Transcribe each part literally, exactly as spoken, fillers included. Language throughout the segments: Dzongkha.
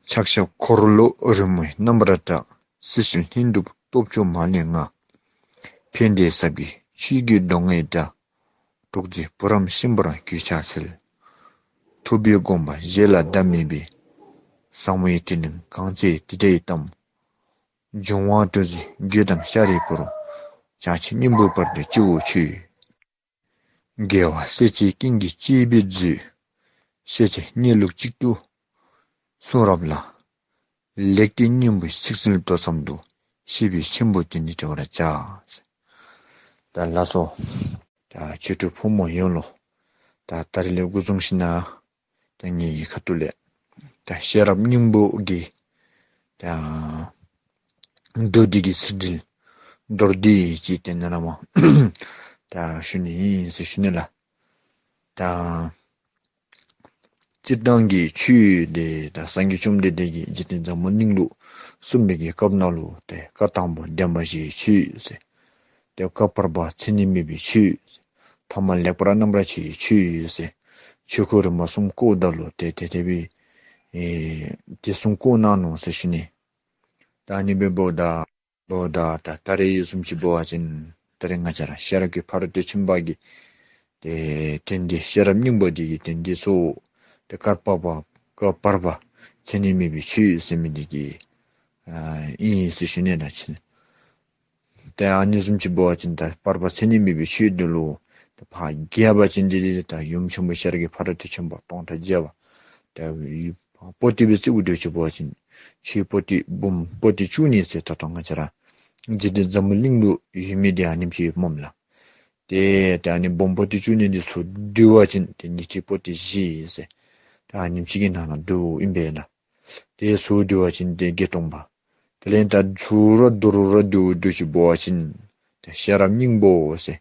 ཕྱག་ཞབས་འཁོར་ལོ་རོལ་མོའི་རྣམ་པར་བཀྲ། སྲིད་ཞིའི་ལྷུན་གྲུབ་སྟོབས་བཅུ་མ་ལུས་མངའ། ཕན་བདེའི་ཟབ་རྒྱས་ཆོས་ཀྱི་གདོང་ལྔས་བཀྲ། རྡོ་རྗེ་བུ་རམ་ཤིང་ཕོར་གོས་ཆ་སིལ། ཐུབ་པའི་དགོངས་པ་བཞེད་ལ་ཟླ་མེད་པའི། ཟབ་མོའི་ཏྲིན་ལན་གང་བརྩམས་དེ་འདྲའི་གཏམས། འབྱུང་བ་སྤྲོས་བྲལ་རྒོད་དང་ཤཱ་རིའི་བུར། བྱ་བྱེད་སྙིང་པོའི་བར་དུ་སྤྱི་བོར་མཆོད། རྒྱལ་བ་སྲས་བཅས་ཀུན་གྱི་གཅེས་པར་མཛོད། ཤེས་བྱའི་གནས་ལུགས་གཅིག་ཏུ་གསུང་རབ་ལ། ལེགས་བསྟོད་སྙིང་པོའི་ཚིག་རྩལ་མདོ་ཙམ་དུ། ཤེས་པས་ཆེན་པོ་དེ་ནི་བྲི་བར་བྱ། ད་ལགས་སོ། ད་ཆོས་གྲོགས་ཕོ་མོ་ཡོངས་ལུ་ད་ད་རིས་ལས་འགོ་བཟུང་ཞིནམ་ལས་ད་ངེ་གི་ཁ་ཐུག་ལས་ད་ཤེས་རབ་སྙིང་པོ་གི་ད་མདོ་འདི་གི་ཚིག་འགྲེལ་མདོར་བསྡུས་ཅིག་ཏེ་ནཱ་ལས་མར་ད་ཞུ་ནི་ཨིན་ཟེར་ཞུ་ནི་ལགས། ད་སྤྱིར་བཏང་གི་ཆོས་འདི་ད་སངས་རྒྱས་བཅོམ་ལྡན་འདས་ཀྱིས་འཇིག་རྟེན་འཛམ་བུ་གླིང་ལུ་གསུངས་པའི་གི་སྐབས་ནང་ལུ་ཏེ་བཀའ་དང་པོ་བདེན་པ་བཞིའི་ཆོས་ཟེར། ཏེ་བཀའ་བར་པ་མཚན་ཉིད་མེད་པའི་ཆོས་ཟེར། ཐ་མ་ལེགས་པར་རྣམ་པར་ཕྱེ་བའི་ཆོས་ཟེར། ཆོས་སྐོར་རིམ་པ་གསུམ་བཀོད་ད་ལུ་ཏེ་ཏེ་དེ་སྦེ་ཨེ་དེ་གསུམ་བཀོད་གནང་ནུག་ཟེར་ཞུ་ནི། ད་ཨ་ནི་སྦེ་འབདཝ་ད་འབདཝ་ད་ད་ད་རིས་བཟུམ་ཅིག་འབད་བ་ཅིན་ད་རིས་ང་བཅས་ར་ཤེས་རབ་ཀྱི་ཕ་རོལ་ཏུ་ཕྱིན་པ་གི་ཏེ་དོན་འདི་ཤེས་རབ་སྙིང་པོ་འདི་གི་དོན་འདི་ཚུ་ཏེ་བཀའ་བར་པ་བཀའ་བར་པ་མཚན་ཉིད་མེད་པའི་ཆོས་ཟེར་མི་འདི་གི་ཨ་ཨིན་ཟེར་ཞུ་ནི་ལགས། ཏེ་ཨ་ནི་བཟུམ་ཅིག་འབད་བ་ཅིན་ད་བར་པ་མཚན་ཉིད་མེད་པའི་ཆོས་འདི་ལུ་ཏེ་ཕར་རྒྱས་པ་ཅིན་འདི་ཏེ་ད་ཡུམ་ཆེན་པོ་ཤེས་རབ་ཀྱི་ཕ་རོལ་ཏུ་ཕྱིན་པ་སྟོང་ཕྲག་བརྒྱ་པ། ཏེ་པོ་ཏི་སྦེ་རྩིཝ་འདྲཝ་ཅིག་འབད་བ་ཅིན་ཆོས་པོ་ཏི་འབུམ་པོ་ཏི་བཅུ་གཉིས་ཟེར་ད་ལྟོ་ང་བཅས་ར་འཇིག་རྟེན་འཛམ་བུ་གླིང་ལུ་ཡོད་མི་འདི་ཨ་ནེམ་ཅིག་ཡོདཔ་མས་ལགས། ཏེ་ད་ཨ་ནི་འབུམ་པོ་ཏི་བཅུ་གཉིས་འདི་ཚུ་བསྡུ་བ་ཅིན་ཏེ་ཉི་ཁྲི་པོ་ཏི་བཞི་ཟེར་ད་ཨ་ནེམ་ཅིག་གི་ནང་ན་འདུཝ་ཨིན་པས་ལགས། ཏེ་ཚུར་བསྡུ་བ་ཅིན་ཏེ་བརྒྱད་སྟོང་པ། དེ་ལས་ད་ཚུར་ར་བསྡུ་རུང་ར་བསྡུ་བསྡུ་ཅིག་འབད་བ་ཅིན་ཏེ་ཤེས་རབ་སྙིང་པོ་ཟེར་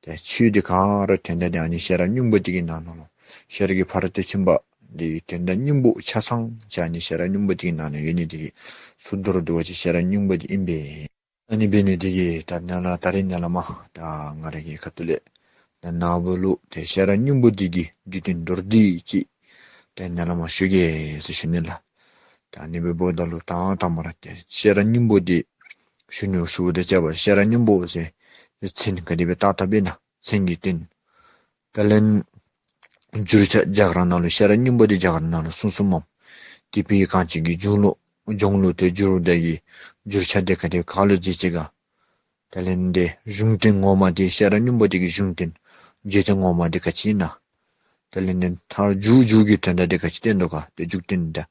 ཏེ་ཆོས་འདི་ག་ར་དོན་དག་འདི་ཨ་ནི་ཤེས་རབ་སྙིང་པོ་འདི་གི་ནང་ན་ལུ་ཤེས་རབ་ཀྱི་ཕ་རོལ་ཏུ་ཕྱིན་པ་འདི་གི་དོན་དག་སྙིང་པོ་ཆ་ཚང་ཅིག་ཨ་ནི་ཤེས་རབ་སྙིང་པོ་འདི་གི་ནང་ན་ཡོད་ནི་འདི་གིས་ཚུར་བསྡུ་རུང་བསྡུ་བ་ཅིན་ཤེས་རབ་སྙིང་པོ་འདི་ཨིན་པས། ཨ་ནི་འབད་ནི་འདི་གིས་ད་ནཱ་ལས་ད་རིས་ནཱ་ལས་མར་ད་ང་ར་གི་ཁ་ཐུག་ལས་ད་ནཱ་བུ་ལུ་ཏེ་ཤེས་རབ་སྙིང་པོ་འདི་གི་བསྡུས་དོན་མདོར་བསྡུས་ཅིག་ཏེ་ནཱ་ལས་མར་ཞུ་གེ་ཟེར་ཞུ་ནི་ལགས། ད་ཨ་ནི་སྦེ་འབདཝ་ད་ལུ་དང་པ་ར་ཏེ་ཤེས་རབ་སྙིང་པོ་འདི་ཞུ་ནི་ཞུཝ་དང་བཅསཔ་ཤེས་རབ་སྙིང་པོ་ཟེར་མཚན་ག་དེ་སྦེ་བཏགས་བཏགསཔ་ཨིན་ན་མཚན་གྱི་དོན། དེ་ལས་བསྒྱུར་བྱ་རྒྱ་གར་ནང་ལུ་ཤེས་རབ་སྙིང་པོ་འདི་རྒྱ་གར་ནང་ལུ་གསུངས་གསུངསམ་མས། ཏེ་དཔེ་གང་ཅི་གི་ལྗོངས་ལུ་ལྗོངས་ལུ་ཏེ་བསྒྱུརཝ་ད་གི་བསྒྱུར་བྱ་འདི་ག་དེ་ག་ལུ་མཛད་ཅི་ག། དེ་ལས་འདི་གཞུང་དོན་ངོ་མ་འདི་ཤེས་རབ་སྙིང་པོ་འདི་གི་གཞུང་དོན་བརྗོད་བྱ་ངོ་མ་འདི་ག་ཅི་ཨིན་ན། དེ་ལས་འདི་མཐར་མཇུག་མཇུག་གི་དོན་དག་འདི་ག་ཅི་བསྟན་དོ་ག་ཏེ་མཇུག་དོན་འདི་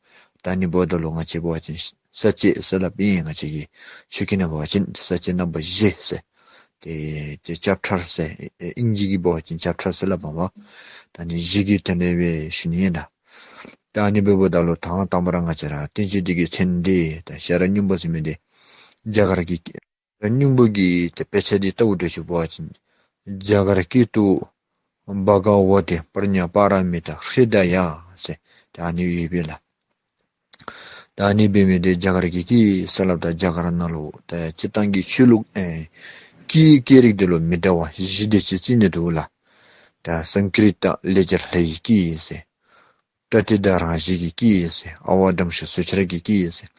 ད་ཨ་ནི་འབདཝ་ད་ལུ་ང་བཅས་འབད་བ་ཅིན་ས་བཅད་ཟེར་སླབ་ཨིན། ང་བཅས་ཀྱི་ཆོས་སྐད་ནང་འབད་བ་ཅིན་ས་བཅད་རྣམ་པ་བཞི་ཟེར། ཏེ་ཏེ་ཅེཔ་ཊར་ཟེར་ཨེ་ཨིང་ཇི་གི་འབད་བ་ཅིན་ཅེཔ་ཊར་ཟེར་སླབ་པས། ད་ཨ་ནི་བཞི་གི་དོན་ལས་སྦེ་ཞུ་ནི་ཨིན་ལགས། ད་ཨ་ནི་འབདཝ་ད་ལུ་དང་པ་ར་ང་བཅས་ར་བསྟན་བཅོས་འདི་གི་མཚན་འདི་ད་ཤེས་རབ་སྙིང་པོ་ཟེར་མི་འདི་རྒྱ་གར་གྱི་ཤེས་རབ་སྙིང་པོ་གི་ཏེ་དཔེ་ཆ་འདི་བལྟཝ་འདྲཝ་ཅིག་འབད་བ་ཅིན་རྒྱ་གར་སྐད་དུ་བྷ་ག་ཝ་ཏེ་པྲ་ཛྙཱ་པཱ་ར་མི་ཏཱ་ཧྲི་དཱ་ཡ་ཟེར་ད་ཨ་ནི་ཡོདཔ་ཨིན་ལགས། ད་ཨ་ནི་འབད་མི་འདི་རྒྱ་གར་གྱི་སྐད་ཟེར་སླབ་ད་རྒྱ་གར་ནང་ལུ་ད་སྤྱིར་བཏང་གི་ཆོས་ལུགས་ཨེ་སྐད་སྐད་རིགས་འདི་ལུ་མི་འདྲ་བ་བཞི་དེ་ཅིག་བརྩི་ནི་འདུག་ལགས། ད་སཾ་སྐྲྀ་ཏ་ལེགས་སྦྱར་ལྷ་ཡི་སྐད་ཟེར། པྲ་ཏི་ཏ་རང་བཞིན་གྱི་སྐད་ཟེར། ཨ་ཝ་བྲམ་ཤ་སུ་ཆར་གྱི་སྐད་ཟེར།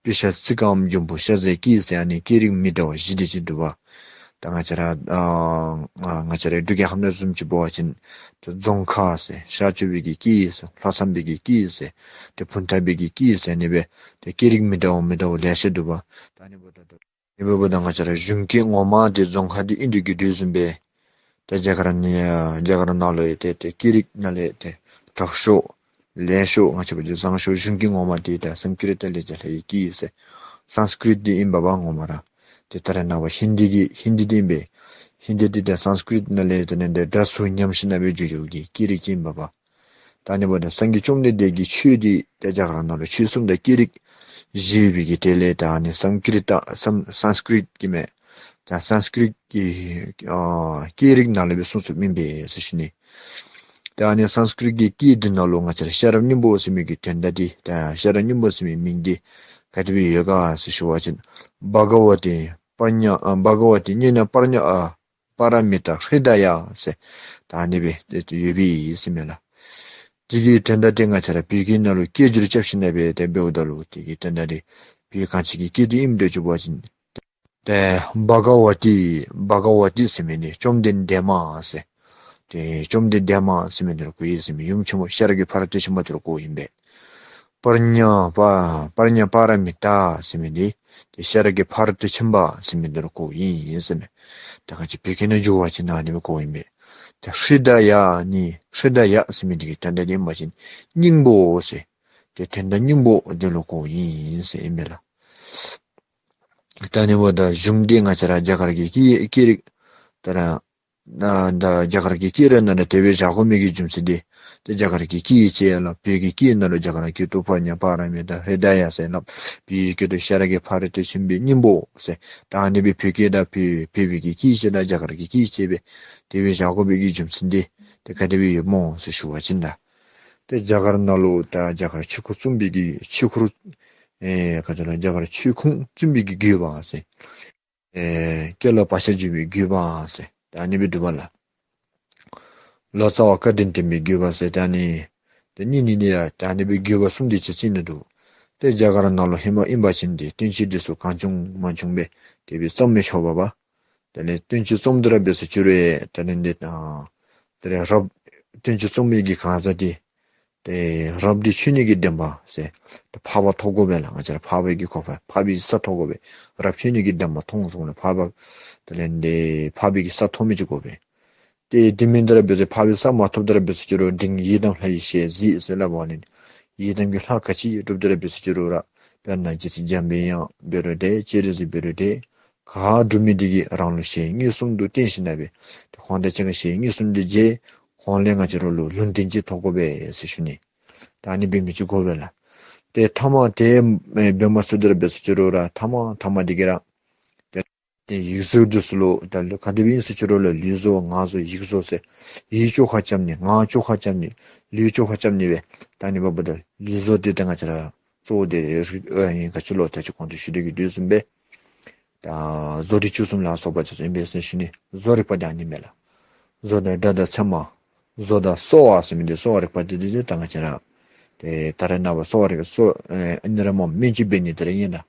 པི་ཤ་ཙི་ཀམ་འབྱུང་པོ་ཤ་ཟའི་སྐད་ཟེར། ཨ་ནི་སྐད་རིགས་མི་འདྲ་བ་བཞི་དེ་ཅིག་འདུག་པ། ད་ང་བཅས་ར་ཨ་ང་བཅས་ར་འབྲུག་རྒྱལ་ཁབ་ནང་བཟུམ་ཅིག་འབད་བ་ཅིན་ད་རྫོང་ཁ་ཟེར་ཤར་ཕྱོགས་པའི་གི་སྐད་ཟེར་ལྷ་མཚམས་པའི་གི་སྐད་ཟེར་ཏེ་བུམ་ཐང་པའི་གི་སྐད་ཟེར་ཨ་ནི་སྦེ་ཏེ་སྐད་རིགས་མི་འདྲ་བ་མི་འདྲ་བ་ལེ་ཤ་འདུག་པ། ད་ཨ་ནི་འབདཝ་ད་ད་ཨ་ནི་འབདཝ་ད་ང་བཅས་ར་གཞུང་སྐད་ངོ་མ་འདི་རྫོང་ཁ་འདི་ཨིན་དོ་གི་དེ་བཟུམ་སྦེ་ད་རྒྱ་གར་ནི་རྒྱ་གར་ནང་ལུ་ཡང་ཏེ་ཏེ་སྐད་རིགས་ནང་ལས་ཏེ་དྲག་ཤོས་ལེགས་ཤོས་ང་བཅས་འབད་བ་ཅིན་བཟང་ཤོས་གཞུང་སྐད་ངོ་མ་འདི་ད་སཾ་སྐྲྀ་ཏ་ལེགས་སྦྱར་ལྷ་ཡི་སྐད་ཟེར་སཾ་སྐྲྀཏ་འདི་ཨིན་པས་པ་ངོ་མ་ར། ཏེ་ད་རེས་ནངས་པ་ཧིན་དི་གི་ཧིན་དི་འདི་ཨིན་པས། ཧིན་དི་འདི་ད་སཾ་སྐྲྀཏ་ནང་ལས་ཏེ་ནི་འདི་སྒྲ་ཟུར་མཉམ་ཞིནམ་སྦེ་བསྒྱུར་བསྒྱུརཝ་གི་སྐད་རིགས་ཅིག་ཨིན་པས་པ། ད་ཨ་ནི་འབདཝ་ད་སངས་རྒྱས་བཅོམ་ལྡན་འདས་ཀྱི་ཆོས་འདི་ཏེ་རྒྱ་གར་ནང་ལུ་ཆོས་གསུངམ་ད་སྐད་རིགས་བཞི་ཡོད་པའི་གི་གྲས་ལས་ད་ཨ་ནི་སཾ་སྐྲྀ་ཏ་སཾ་སཾ་སྐྲྀཏ་གི་མས། ད་སཾ་སྐྲྀཏ་གི་ཨ་སྐད་རིགས་ནང་ལས་སྦེ་གསུངས་གསུངསམ་ཨིན་པས་ཟེར་ཞུ་ནི། ད་ཨ་ནི་སཾ་སྐྲྀཏ་གི་སྐད་འདི་ནང་ལུ་ང་བཅས་ར་ཤེས་རབ་སྙིང་པོ་ཟེར་མི་གི་དོན་དག་འདི་ད་ཤེས་རབ་སྙིང་པོ་ཟེར་མི་མིང་འདི་ག་དེ་སྦེ་ཡོད་ག་ཟེར་ཞུ་བ་ཅིན་བྷ་ག་ཝ་ཏེ་པྲ་ཛྙཱ་ཨ་བྷ་ག་ཝ་ཏེ་ཛྙཱ་ན་པྲ་ཛྙཱ་ཨ་པཱ་ར་མི་ཏཱ་ཧྲི་དཱ་ཡ་ཟེར་ད་ཨ་ནི་སྦེ་ཏེ་ཡོདཔ་ཨིན་ཟེར་མས་ལགས། དེ་གི་དོན་དག་དེ་ང་བཅས་ར་བོད་སྐད་ནང་ལུ་སྐད་སྒྱུར་རྐྱབ་ཞིནམ་ལས་སྦེ་ཏེ་འབདཝ་ད་ལུ་དེ་གི་དོན་དག་དེ་བོད་གངས་ཅན་གྱི་སྐད་དེ་ཨིནམ་འདྲཝ་ཅིག་འབད་བ་ཅིན། ཏེ་བྷ་ག་ཝ་ཏི་བྷ་ག་ཝ་ཏི་ཟེར་མི་འདི་བཅོམ་ལྡན་འདས་མ་ཟེར། ཏེ་བཅོམ་ལྡན་འདས་མ་ཟེར་མི་འདི་ལུ་གོཝ་ཨིན་ཟེར་མས། ཡུམ་ཆེན་མོ་ཤེས་རབ་ཀྱི་ཕ་རོལ་ཏུ་ཕྱིན་པ་འདི་ལུ་གོཝ་ཨིན་པས། པྲཛྙཱ་པ་པྲཛྙཱ་པཱ་ར་མི་ཏཱ་ཟེར་མི་འདི་ཏེ་ཤེས་རབ་ཀྱི་ཕ་རོལ་ཏུ་ཕྱིན་པ་ཟེར་མི་འདི་ལུ་གོཝ་ཨིན་ཟེར་མས། ད་ང་བཅས་བོད་སྐད་ནང་བསྒྱུར་བ་ཅིན་ཨ་ནི་སྦེ་གོཝ་ཨིན་པས། ཏེ་ཧྲི་ད་ཡ་ནི་ཧྲི་ད་ཡ་ཟེར་མི་འདི་གི་དོན་དག་འདི་ཨིན་པ་ཅིན་སྙིང་པོ་ཟེར། ཏེ་དོན་དག་སྙིང་པོ་འདི་ལུ་གོཝ་ཨིན་ཟེར་ཨིན་མས་ལགས། ད་ཨ་ནི་འབདཝ་ད་གཞུང་འདི་ང་བཅས་ར་རྒྱ་གར་གྱི་སྐད་སྐད་རིགས་ད་ར་ཨ་ད་རྒྱ་གར་གྱི་སྐད་ར་ནང་ལུ་དེ་སྦེ་བཞག་དགོ་མི་གི་རྒྱུ་མཚན་འདི་ཏེ་རྒྱ་གར་གྱི་སྐད་ཅིག་ལགས། བོད་ཀྱི་སྐད་ནང་ལུ་རྒྱ་གར་སྐད་དུ་པྲཛྙཱ་པཱ་ར་མི་ཏཱ་ཧྲི་ད་ཡ་ཟེར་སླབ། བོད་ཀྱི་སྐད་དུ་ཤེས་རབ་ཀྱི་ཕ་རོལ་ཏུ་ཕྱིན་པའི་སྙིང་པོ་ཟེར། ད་ཨ་ནི་སྦེ་བོད་སྐད་དང་བོད་བོད་པའི་གི་སྐད་ཅིག་དང་རྒྱ་གར་གྱི་སྐད་ཅིག་སྦེ་དེ་སྦེ་བཞག་དགོ་པའི་གི་རྒྱུ་མཚན་འདི་ཏེ་ག་དེ་སྦེ་ཡོདཔ་སྨོ་ཟེར་ཞུ་བ་ཅིན་ད། ཏེ་རྒྱ་གར་ནང་ལུ་ད་རྒྱ་གར་ཆོས་ཁུངས་བཙུན་པའི་གི་ཆོས་ཁུངས་ཨེ་ག་ཅི་ལོ་རྒྱ་གར་ཆོས་ཁུངས་བཙུན་པའི་གི་དགོས་པ་ཟེར། ཨེ་སྐད་ལ་བག་ཆགས་འཇུག་པའི་དགོས་པ་ཟེར། ད་ཨ་ནི་སྦེ་འདུག་པ་ལགས། ལོ་ཙཱ་བ་བཀའ་དྲིན་དྲན་པའི་དགོས་པ་ཟེར། ད་ཨ་ནི་ཏེ་གཉིས་གཉིས་ནི་ཡང་ད་ཨ་ནི་སྦེ་དགོས་པ་གསུམ་དེ་ཅིག་བརྩི་ནི་འདུག། ཏེ་རྒྱ་གར་ནང་ལུ་ཧེ་མ་ཨིན་པ་ཅིན་ཏེ་བསྟན་བཅོས་འདི་ཚུ་གང་བྱུང་མང་བྱུང་སྦེ་དེ་སྦེ་རྩོམ་མི་ཆོག་པས་པ། དེ་ལས་བསྟན་བཅོས་རྩོམ་དོ་ར་འབད་ཟེར་ཅི་རུང་ཡང་དེ་ལས་འདི་ཨ་དེ་ལས་རབ་བསྟན་བཅོས་རྩོམ་མི་གི་གང་ཟག་འདི་ཏེ་རབ་ཏུ་བྱུང་ནི་གི་བདེན་པ་ཟེར་ཏེ་འཕགས་པ་ཐོབ་དགོ་པས་ལགས། ང་བཅས་ར་འཕགས་པའི་གི་གོ་འཕང་འཕགས་པའི་ས་ཐོབ་དགོ་པས། རབ་བྱུང་ནི་གི་བདེན་པ་མཐོང་སོང་ལས་འཕགས་པ་དེ་ལས་འདི་འཕགས་པའི་གི་ས་ཐོབ་མི་ཅིག་དགོ་པས། ཏེ་དེ་མིན་དོ་ར་འབད་ཟེར་འཕགས་པའི་ས་མ་ཐོབ་དོ་ར་འབད་ཟེར་ཅི་རུང་འབྲིང་ཡི་དམ་ལྷ་ཡི་ཞལ་གཟིགས་ཟེར་སླབ་པ་ནི་ཡི་དམ་གྱི་ལྷ་ག་ཅི་སྒྲུབ་དོ་ར་འབད་ཟེར་ཅི་རུང་ར་དཔེར་ན་རྗེ་བཙུན་འཇམ་པའི་དབྱངས་འབད་རུང་འདྲ་སྤྱན་རས་གཟིགས་འབད་རུང་འདྲ་ག་སྒྲུབ་མི་འདི་གིས་རང་ལུ་ཞལ་མངོན་སུམ་དུ་བསྟན་ཞིནམ་ལས་སྦེ་ཏེ་ཁོང་དང་གཅིག་ཁར་ཞལ་མངོན་སུམ་དུ་མཇལ། ཁོང་ལས་ང་བཅས་ར་ལུ་ལུང་བསྟན་ཅིག་ཐོབ་དགོ་པས་ཟེར་ཞུ་ནི། ད་ཨ་ནི་འབད་མི་ཅིག་དགོ་པས་ལགས། ཏེ་མཐའ་མ་དེ་འབད་མ་ཚུགས་དོ་ར་འབད་ཟེར་ཅི་རུང་ར་མཐའ་མ་མཐའ་མ་འདི་གིས་ར་ཏེ་ཏེ་ཡིག་གཟུགས་འདི་ཚུ་ལུ་ད་ལུ་ག་དེ་སྦེ་ཨིན་ཟེར་ཅི་རུང་ལུ་ལུས་བཟོ་ངག་བཟོ་ཡིག་བཟོ་ཟེར་ཡིག་བཅོ་ཁ་རྐྱབ་ནི་ངག་བཅོ་ཁ་རྐྱབ་ནི་ལུས་བཅོ་ཁ་རྐྱབ་ནི་སྦེ་ད་ཨ་ནི་འབདཝ་ད་ལུས་བཟོ་འདི་ད་ང་བཅས་ར་གཙོ་བོ་འདི་རིགས་ཨ་ཨིན་ག་ཅི་ལོ་ད་ཅི་གོང་དུ་ཞུ་དོ་གི་དོན་བཟུམ་སྦེ་ད་བཟོ་རིག་བཅུ་གསུམ་ལ་སོགས་པ་ཅིག་ཨིན་པས་ཟེར་ཞུ་ནི། བཟོ་རིག་པ་འདི་ཨ་ནི་མས་ལགས། བཟོ་དང་སྒྲ་དང་ཚད་མ། བཟོ་དང་གསོ་བ་ཟེར་མི་འདི་གསོ་བ་རིག་པ་འདི་འདི་འདི་ད་ང་བཅས་ར་ཏེ་ད་རེས་ནངས་པ་གསོ་བ་རིག་གསོ་ཨེ་ཨ་ནི་ར་སྨོ་སྨན་བཅོས་འབད་ནི་ད་རེས་ཨིན་ལགས།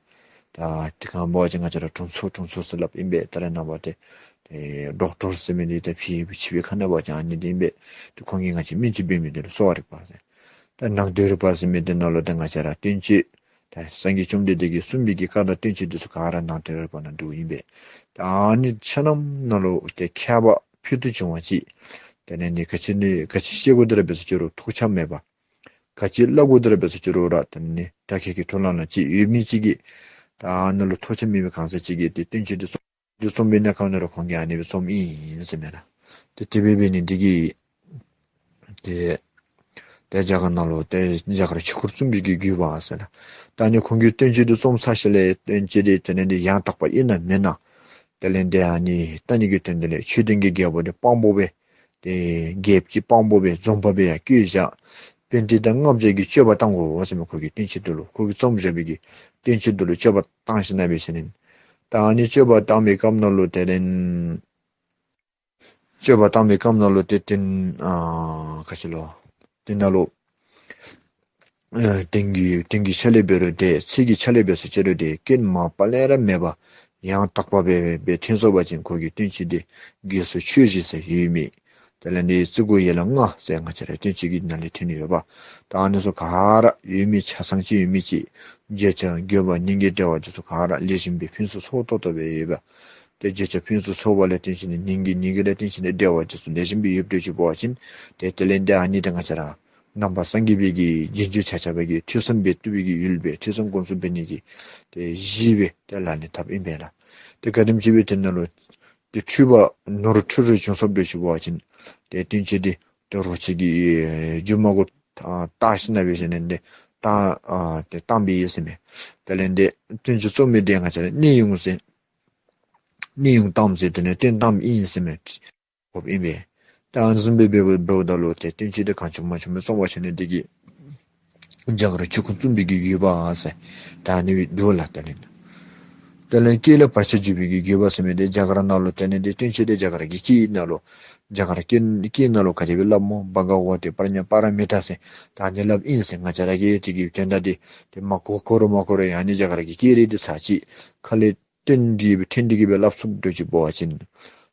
ད་དེ་སྒང་འབད་བ་ཅིན་ང་བཅས་ར་དྲུང་འཚོ་དྲུང་འཚོ་ཟེར་སླབ་ཨིན་པས། ད་རེས་ནངས་པ་ཏེ་ཨེ་ཌོག་ཊར་ཟེར་མི་འདི་ད་ཕྱི་ཕྱི་པའི་ཁ་ནང་འབད་བ་ཅིན་ཨ་ནི་འདི་ཨིན་པས། ཏེ་ཁོང་གིས་ང་བཅས་སྨན་བཅོས་འབད་མི་འདི་ལུ་གསོ་བ་རིག་པ་ཟེར། ད་ནང་དོན་རིག་པ་ཟེར་མི་འདི་ནང་ལུ་ད་ང་བཅས་ར་བསྟན་བཅོས་ད་སངས་རྒྱས་བཅོམ་ལྡན་འདས་ཀྱིས་གསུངས་པའི་གི་བཀའ་དང་བསྟན་བཅོས་འདི་ཚུ་ག་ར་ནང་དོན་རིག་པ་ནང་འདུཝ་ཨིན་པས། ད་ཨ་ནི་ཆ་མཉམ་ནང་ལུ་ཏེ་མཁས་པ་ཕུལ་དུ་བྱུང་བ་ཅིག། དེ་ལས་ནི་ག་ཅི་ནི་ག་ཅི་བཤད་དགོ་དོ་ར་འབད་ཟེར་ཅི་རུང་ཐོགས་ཆགས་མེད་པ། ག་ཅི་སླབ་དགོ་དོ་ར་འབད་ཟེར་ཅི་རུང་ར་དེ་ལས་ནི་ད་ཁྱེད་ཀྱི་ཐུགས་ལམ་ལུ་ཅིག་ཡོད་མི་ཅིག་གིས་ད་ཨ་ནི་ལུ་ཐོགས་ཆགས་མེད་པའི་གང་ཟག་ཅིག་གིས་ཏེ་བསྟན་བཅོས་འདི་ཚུ་འདི་རྩོམ་པའི་གནས་སྐབས་ནང་ར་ཁོང་གིས་ཨ་ནི་སྦེ་རྩོམ་ཨིན་ཟེར་མས་ལགས། ཏེ་དེ་སྦེ་འབད་ནི་འདི་གིས་ཏེ་ཏེ་རྒྱ་གར་ནང་ལུ་ཏེ་རྒྱ་གར་ཆོས་ཁུངས་བཙུན་པའི་གི་དགོས་པ་ཟེར་ལགས། ད་ཨ་ནི་ཁོང་གིས་བསྟན་བཅོས་འདི་རྩོམ་ཚར་ཞིནམ་ལས་བསྟན་བཅོས་འདི་དེ་ལས་འདི་ཡང་དག་པ་ཨིན་ན་མེན་ན། དེ་ལས་འདི་ཨ་ནི་ལྟ་ནི་གི་དོན་དེ་ལས་ཆོས་ལྡན་གྱི་རྒྱལ་པོ་འདི་དཔང་པོ་སྦེ་ཏེ་རྒྱལཔོ་ཅིག་དཔང་པོ་སྦེ་འཛོམས་དཔང་སྦེ་ཡང་བསྐོས་བཞག། པཎྜི་ཏ་ལྔ་བརྒྱ་གིས་དཔྱད་པ་བཏང་དགོ་ཟེར་མས། ཁོ་གི་བསྟན་བཅོས་འདི་ལུ་ཁོ་གིས་རྩོམ་བཞག་པའི་གི་བསྟན་བཅོས་འདི་ལུ་དཔྱད་པ་བཏང་ཞིནམ་ལས་འབད་ཞིནམ་ལས་ད་ཨ་ནི་དཔྱད་པ་བཏང་པའི་སྐབས་ནང་ལུ་དེ་ལས་དཔྱད་པ་བཏང་པའི་སྐབས་ནང་ལུ་ཏེ་དེ་ཨ་ག་ཅི་ལོ་དེ་ནང་ལུ་ཨེ་དོན་གྱི་དོན་གྱི་ཆ་ལས་འབད་རུང་འདྲ་ཚིག་གི་ཆ་ལས་འབད་ཟེར་ཅི་རུང་འདྲ་སྐྱོན་མ་པ་ལས་ར་མེད་པ་ཡང་དག་པ་སྦེ་སྦེ་ཐོན་སོང་པ་ཅིན་ཁོ་གི་བསྟན་བཅོས་འདི་རྒྱས་སུ་ཆོས་བཞི་ཟེར་ཡོད་མི། དེ་ལས་འདི་རྩི་སྒོ་ཡན་ལག་ལྔ་ཟེར་ང་བཅས་ར་བསྟན་བཅོས་ཀྱི་ནང་ལས་ཐོན་ཡོད་པ། ད་ཨ་ནི་ཚུ་ག་ར་ཡོད་མི་ཆ་ཚང་ཅིག་ཡོད་མི་ཅིག། བརྗོད་བྱ་དགོས་པ་སྙིང་གའི་འགྲེལ་པ་འདི་ཚུ་ག་ར་ལེགས་ཤོམ་སྦེ་ཕུན་སུམ་ཚོགས་ཏོག་ཏོ་སྦེ་ཡོད་པ། ཏེ་བརྗོད་བྱ་ཕུན་སུམ་ཚོགས་པ་ལས་བརྟེན་ཞིནམ་ལས་སྙིང་གའི་སྙིང་གའི་ལས་བརྟེན་ཞིནམ་ལས་འགྲེལ་པ་འདི་ཚུ་ལེགས་ཤོམ་སྦེ་ཡོདཔ་འདྲཝ་ཅིག་འབད་བ་ཅིན་ཏེ་དེ་ལས་འདི་ཨ་ནི་ཏེ་ང་བཅས་ར་ནང་པ་སངས་རྒྱས་པའི་གི་རྗེས་འཇུག་ཆ་ཁྱབ་པའི་གི་ཐོས་བསམ་སྦེ་བཏུབ་པའི་གི་ཡུལ་སྦེ་ཐོས་བསམ་སྒོམ་གསུམ་འབད་ནི་གི་ཏེ་གཞི་སྦེ་ཏེ་ལག་ལེན་འཐབ་ཨིན་པས་ལགས། ཏེ་ག་དེམ་ཅིག་སྦེ་དེ་ནང་ལུ་ཏེ་འཁྲུལ་པ་ནོར་འཁྲུལ་རེ་བྱུང་སོངམ་འདྲཝ་ཅིག་འབད་བ་ཅིན་ཏེ་བསྟན་བཅོས་འདི་ཏེ་རོ་ཁྱི་གིས་རྒྱུ་མ་གོ་བཏགས་ཞིནམ་ལས་འབད་ཞིནམ་ལས་ཏེ་བཏང་ཨ་ཏེ་བཏངམ་ཨིན་ཟེར་མས། དེ་ལས་འདི་བསྟན་བཅོས་རྩོམ་མི་འདི་ང་བཅས་ར་གནས་དབྱུང་ཟེར་གནས་དབྱུང་བཏངམ་ཟེར་དེ་ལས་བཏོན་བཏངམ་ཨིན་ཟེར་མས། གོཝ་ཨིན་པས། ད་ཨ་ནི་བཟུམ་སྦེ་འབདཝ་འབདཝ་ད་ལུ་ཏེ་བསྟན་བཅོས་འདི་གང་བྱུང་མང་བྱུང་སྦེ་རྩོམ་པ་ཅིན་ནི་འདི་གིས་རྒྱ་གར་ཆོས་ཁུངས་བཙུན་པའི་གི་དགོས་པ་ཟེར་ད་ཨ་ནི་སྦེ་འདུག་ལགས། ད་ཨ་ནི་ དེ་ལས་སྐད་ལུ་བར་ཆད་བརྗོད་པའི་གི་དགོས་པ་ཟེར་མི་འདི་རྒྱ་གར་ནང་ལུ་དེ་ལས་འདི་བསྟན་བཅོས་འདི་རྒྱ་གར་གྱི་སྐད་ནང་ལུ་རྒྱ་གར་སྐད་སྐད་ནང་ལུ་ག་དེ་སྦེ་སླབ་སྨོ། བྷ་ག་ཝ་ཏེ་པྲཛྙཱ་པཱ་ར་མི་ཏཱ་ཟེར་ད་ཨ་ནི་སླབ་ཨིན་ཟེར། ང་བཅས་ར་གིས་དེ་གི་དོན་དག་འདི་དེ་མ་གོ་གོ་རུང་མ་གོ་རུང་ཨ་ནི་རྒྱ་གར་གྱི་སྐད་རིགས་འདི་ཚར་ཅིག་ཁ་ལས་བཏོན་ཏེ་སྦེ་ཐོན་ཏེ་གི་སྦེ་སླབ་ཚུགསཔ་འདྲཝ་ཅིག་འབད་བ་ཅིན་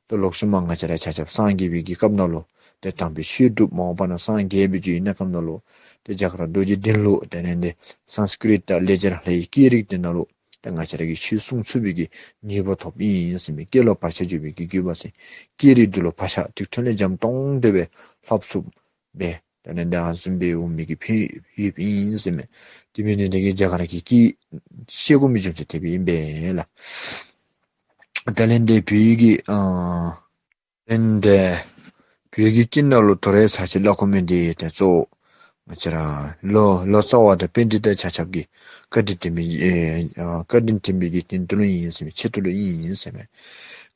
ད་ལོག་ཤུལ་མ་ང་བཅས་ར་ཆ་ཁྱབ་སངས་རྒྱས་པའི་གི་སྐབས་ནང་ལུ་ཏེ་དམ་པའི་ཆོས་སྒྲུབ་མ་འོངས་པ་ན་སངས་རྒྱས་པའི་རྒྱུ་ཡི་གནས་སྐབས་ནང་ལུ་ཏེ་རྒྱ་གར་རྡོ་རྗེ་གདན་ལུ་དེ་ལས་འདི་སཾ་སྐྲྀ་ཏ་ལེགས་སྦྱར་ལྷ་ཡི་སྐད་རིགས་འདི་ནང་ལུ་ཏེ་ང་བཅས་ར་གིས་ཆོས་གསུང་ཚུགས་པའི་གི་ནུས་པ་ཐོབ་ཨིན་ཟེར་མས། སྐད་ལུ་བར་ཆད་བརྗོད་པའི་གི་དགོས་པ་ཟེར་སྐད་རིགས་འདི་ལུ་བག་ཆགས་དྲེགས་ཕྲེང་ལས་འཇམ་ཏོང་ཏོ་སྦེ་ལྷབ་ཚུགསཔ་སྦེ་དེ་ལས་འདི་ཨ་ནི་བཟུམ་སྦེ་འོང་མི་གི་ཕན་ཡོན་ཨིན་ཟེར་མས། དེ་འབད་ནི་འདི་གིས་རྒྱ་གར་གྱི་སྐད་ཤེས་དགོ་མི་རྒྱུ་མཚན་དེ་སྦེ་ཨིན་པས་ལགས། དེ་ལས་འདི་བོད་ཀྱི་ཨ་དེ་ལས་འདི་བོད་ཀྱི་སྐད་ནང་ལུ་དོ་རུང་ཚར་ཅིག་སླབ་དགོ་མི་འདི་ཏེ་གཙོ་བོ་ང་བཅས་ར་ལོ་ལོ་ཙཱ་བ་དང་པཎྜི་ཏ་ཆ་ཁྱབ་ཀྱིས་བཀའ་དྲིན་དྲན་པའི་ཨེ་ཨ་བཀའ་དྲིན་དྲན་པའི་གི་དོན་དུ་ལུ་ཨིན་ཟེར་མས། ཆེད་དུ་ལུ་ཨིན་ཟེར་མས།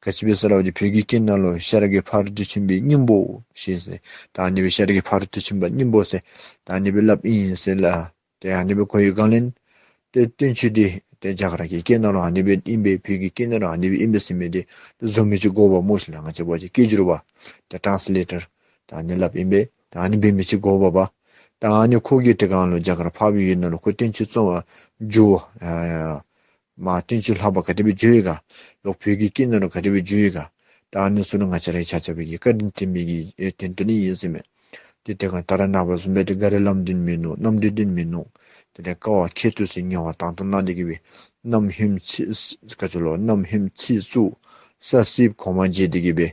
ག་ཅི་སྦེ་ཟེར་བ་ཅིན་བོད་ཀྱི་སྐད་ནང་ལུ་ཤེས་རབ་ཀྱི་ཕ་རོལ་ཏུ་ཕྱིན་པའི་སྙིང་པོ་ཞེས་ཟེར་ད་ཨ་ནི་སྦེ་ཤེས་རབ་ཀྱི་ཕ་རོལ་ཏུ་ཕྱིན་པ་སྙིང་པོ་ཟེར་ད་ཨ་ནི་སྦེ་སླབ་ཨིན་ཟེར་ལགས། ཏེ་ཨ་ནི་སྦེ་གོ་བའི་སྒང་ལས་ཏེ་བསྟན་བཅོས་འདི་ཏེ་རྒྱ་གར་གྱི་སྐད་ནང་ལུ་ཨ་ནི་སྦེ་ཨིན་པས། བོད་ཀྱི་སྐད་ནང་ལུ་ཨ་ནི་སྦེ་ཨིན་པས་ཟེར་མི་འདི་ཏེ་བཟོ་མི་ཅིག་དགོ་པས་སྨོ་ཟེར་ལགས། ང་བཅས་འབད་བ་ཅིན་སྐད་སྒྱུར་པ་ཏེ་ཊཱནསི་ལེ་ཊར་ད་ཨ་ནི་སླབ་ཨིན་པས། ད་ཨ་ནི་འབད་མི་ཅིག་དགོ་པས། ད་ཨ་ནི་ཁོ་གིས་དེ་སྒང་ལུ་རྒྱ་གར་འཕགས་པའི་ཡུལ་ནང་ལུ་ཁོ་བསྟན་བཅོས་རྩོམ་པར་འགྱུར་ཨ་མ་བསྟན་བཅོས་ལྷག་པར་ག་དེ་སྦེ་བསྒྱུར་ཡི་ག། ལོག་བོད་ཀྱི་སྐད་ནང་ལུ་ག་དེ་སྦེ་བསྒྱུར་ཡི་ག། ད་ཨ་ནི་ཚུ་ནི་ང་བཅས་ར་ཆ་ཁྱབ་ཀྱི་བཀའ་དྲིན་དྲན་པའི་གི་ཨེ་དོན་དུ་ནི་ཨིན་ཟེར་མས། ཏེ་དེ་སྒང་ད་རེས་ནངས་པ་བཟུམ་སྦེ་ཏེ་ག་ར་ལམ་སྟོན་མིན་ནུག། རྣམ་འགྲེལ་སྟོན་མིན་ནུག། དེ་ལས་དཀའ་བ་ཁྱད་དུ་བསད་ངལ་བ་དང་དུ་བླངས་ཏེ་གི་སྦེ་རྣམ་སྨིན་ཚིག་ག་ཅི་ལོ་རྣམ་སྨིན་ཚིག་རྩུབ་ས་སྲིབ་གོང་མ་བརྗེས་ཏེ་གི་སྦེ་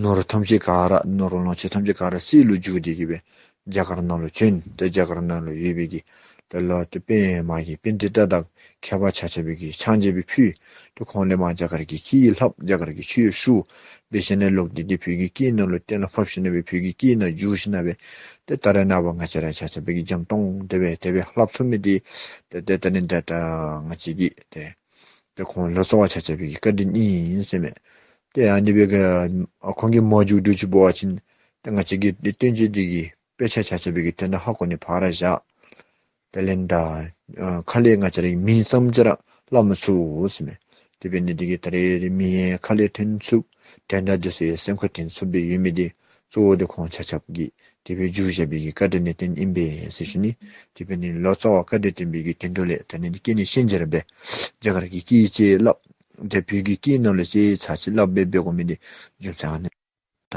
ནོར་ཐམས་ཅད་ག་ར་ནོར་ལོངས་སྤྱོད་ཐམས་ཅད་ག་ར་གསེར་ལུ་བསྒྱུར་ཏེ་གི་སྦེ་རྒྱ་གར་ནང་ལུ་བྱོན། ཏེ་རྒྱ་གར་ནང་ལུ་ཡོད་པའི་གི་ཏེ་ལོག་སྟེ་པདྨ་གི་པཎྜི་ཏ་དང་མཁས་པ་ཆ་ཁྱབ་ཀྱིས་ཕྱག་འཚལ་སྦེ་ཕུལ། ཏེ་ཁོང་ལས་མར་རྒྱ་གར་གྱི་སྐད་ལྷབ། རྒྱ་གར་གྱི་ཆོས་ཞུ། དེ་བཞིན་ལས་ལོག་སྟེ་ཏེ་བོད་ཀྱི་སྐད་ནང་ལུ་གཏན་ལ་ཕབ་ཞིནམ་ལས་བོད་ཀྱི་སྐད་ནང་བསྒྱུར་ཞིནམ་ལས་ཏེ་ད་རེས་ནངས་པ་ང་བཅས་ར་ཆ་ཁྱབ་ཀྱིས་འཇམ་ཏོང་ཏོ་སྦེ་དེ་སྦེ་ལྷབ་ཚུགས་མི་འདི་ཏེ་ཏེ་ད་ནི་ད་ད་ང་བཅས་ཀྱི་ཏེ་ཏེ་ཁོང་ལོ་ཙཱ་བ་ཆ་ཁྱབ་ཀྱི་བཀའ་དྲིན་ཨིན་ཟེར་མས། ཏེ་ཨ་ནི་སྦེ་ག་ཁོང་གིས་མ་བསྒྱུར་འདྲཝ་ཅིག་འབད་བ་ཅིན་ཏེ་ང་བཅས་ཀྱིས་ཏེ་བསྟན་བཅོས་འདི་གི་དཔེ་ཆ་ཆ་ཁྱབ་ཀྱི་དོན་དག་ཧ་གོ་ནི་ཕར་བཞག། དེ་ལས་ད་ཨ་ཁ་ལས་ང་བཅས་རའི་མིང་ཙམ་ཅིག་ར་སླབ་མི་ཚུགས་ཟེར་མས། དེ་འབད་ནི་འདི་གིས་ད་རེས་མིང་ཡང་ཁ་ལས་ཐོན་ཚུགསཔ་དོན་དག་འདི་ཚུ་ཡང་སེམས་ཁར་དྲན་ཚུགསཔ་སྦེ་ཡོད་མི་འདི་གཙོ་བོ་འདི་ཁོང་ཆ་ཁྱབ་ཀྱིས་དེ་སྦེ་བསྒྱུར་བཞག་པའི་གི་བཀའ་དྲིན་ལས་བརྟེན་ཨིན་པས་ཟེར་ཞུ་ནི། དེ་འབད་ནི་ལོ་ཙཱ་བ་བཀའ་དྲིན་དྲན་པའི་གི་དོན་དུ་ལས་ད་ནི་སྐད་ནི་ཤན་སྦྱར་སྦེ་རྒྱ་གར་གྱི་སྐད་ཅིག་སླབ། ཏེ་བོད་ཀྱི་སྐད་ནང་ལུ་ཅིག་ཚར་ཅིག་སླབ་སྦེ་འབད་དགོ་མི་འདི་རྒྱུ་མཚན་ཨ་ནི། ད་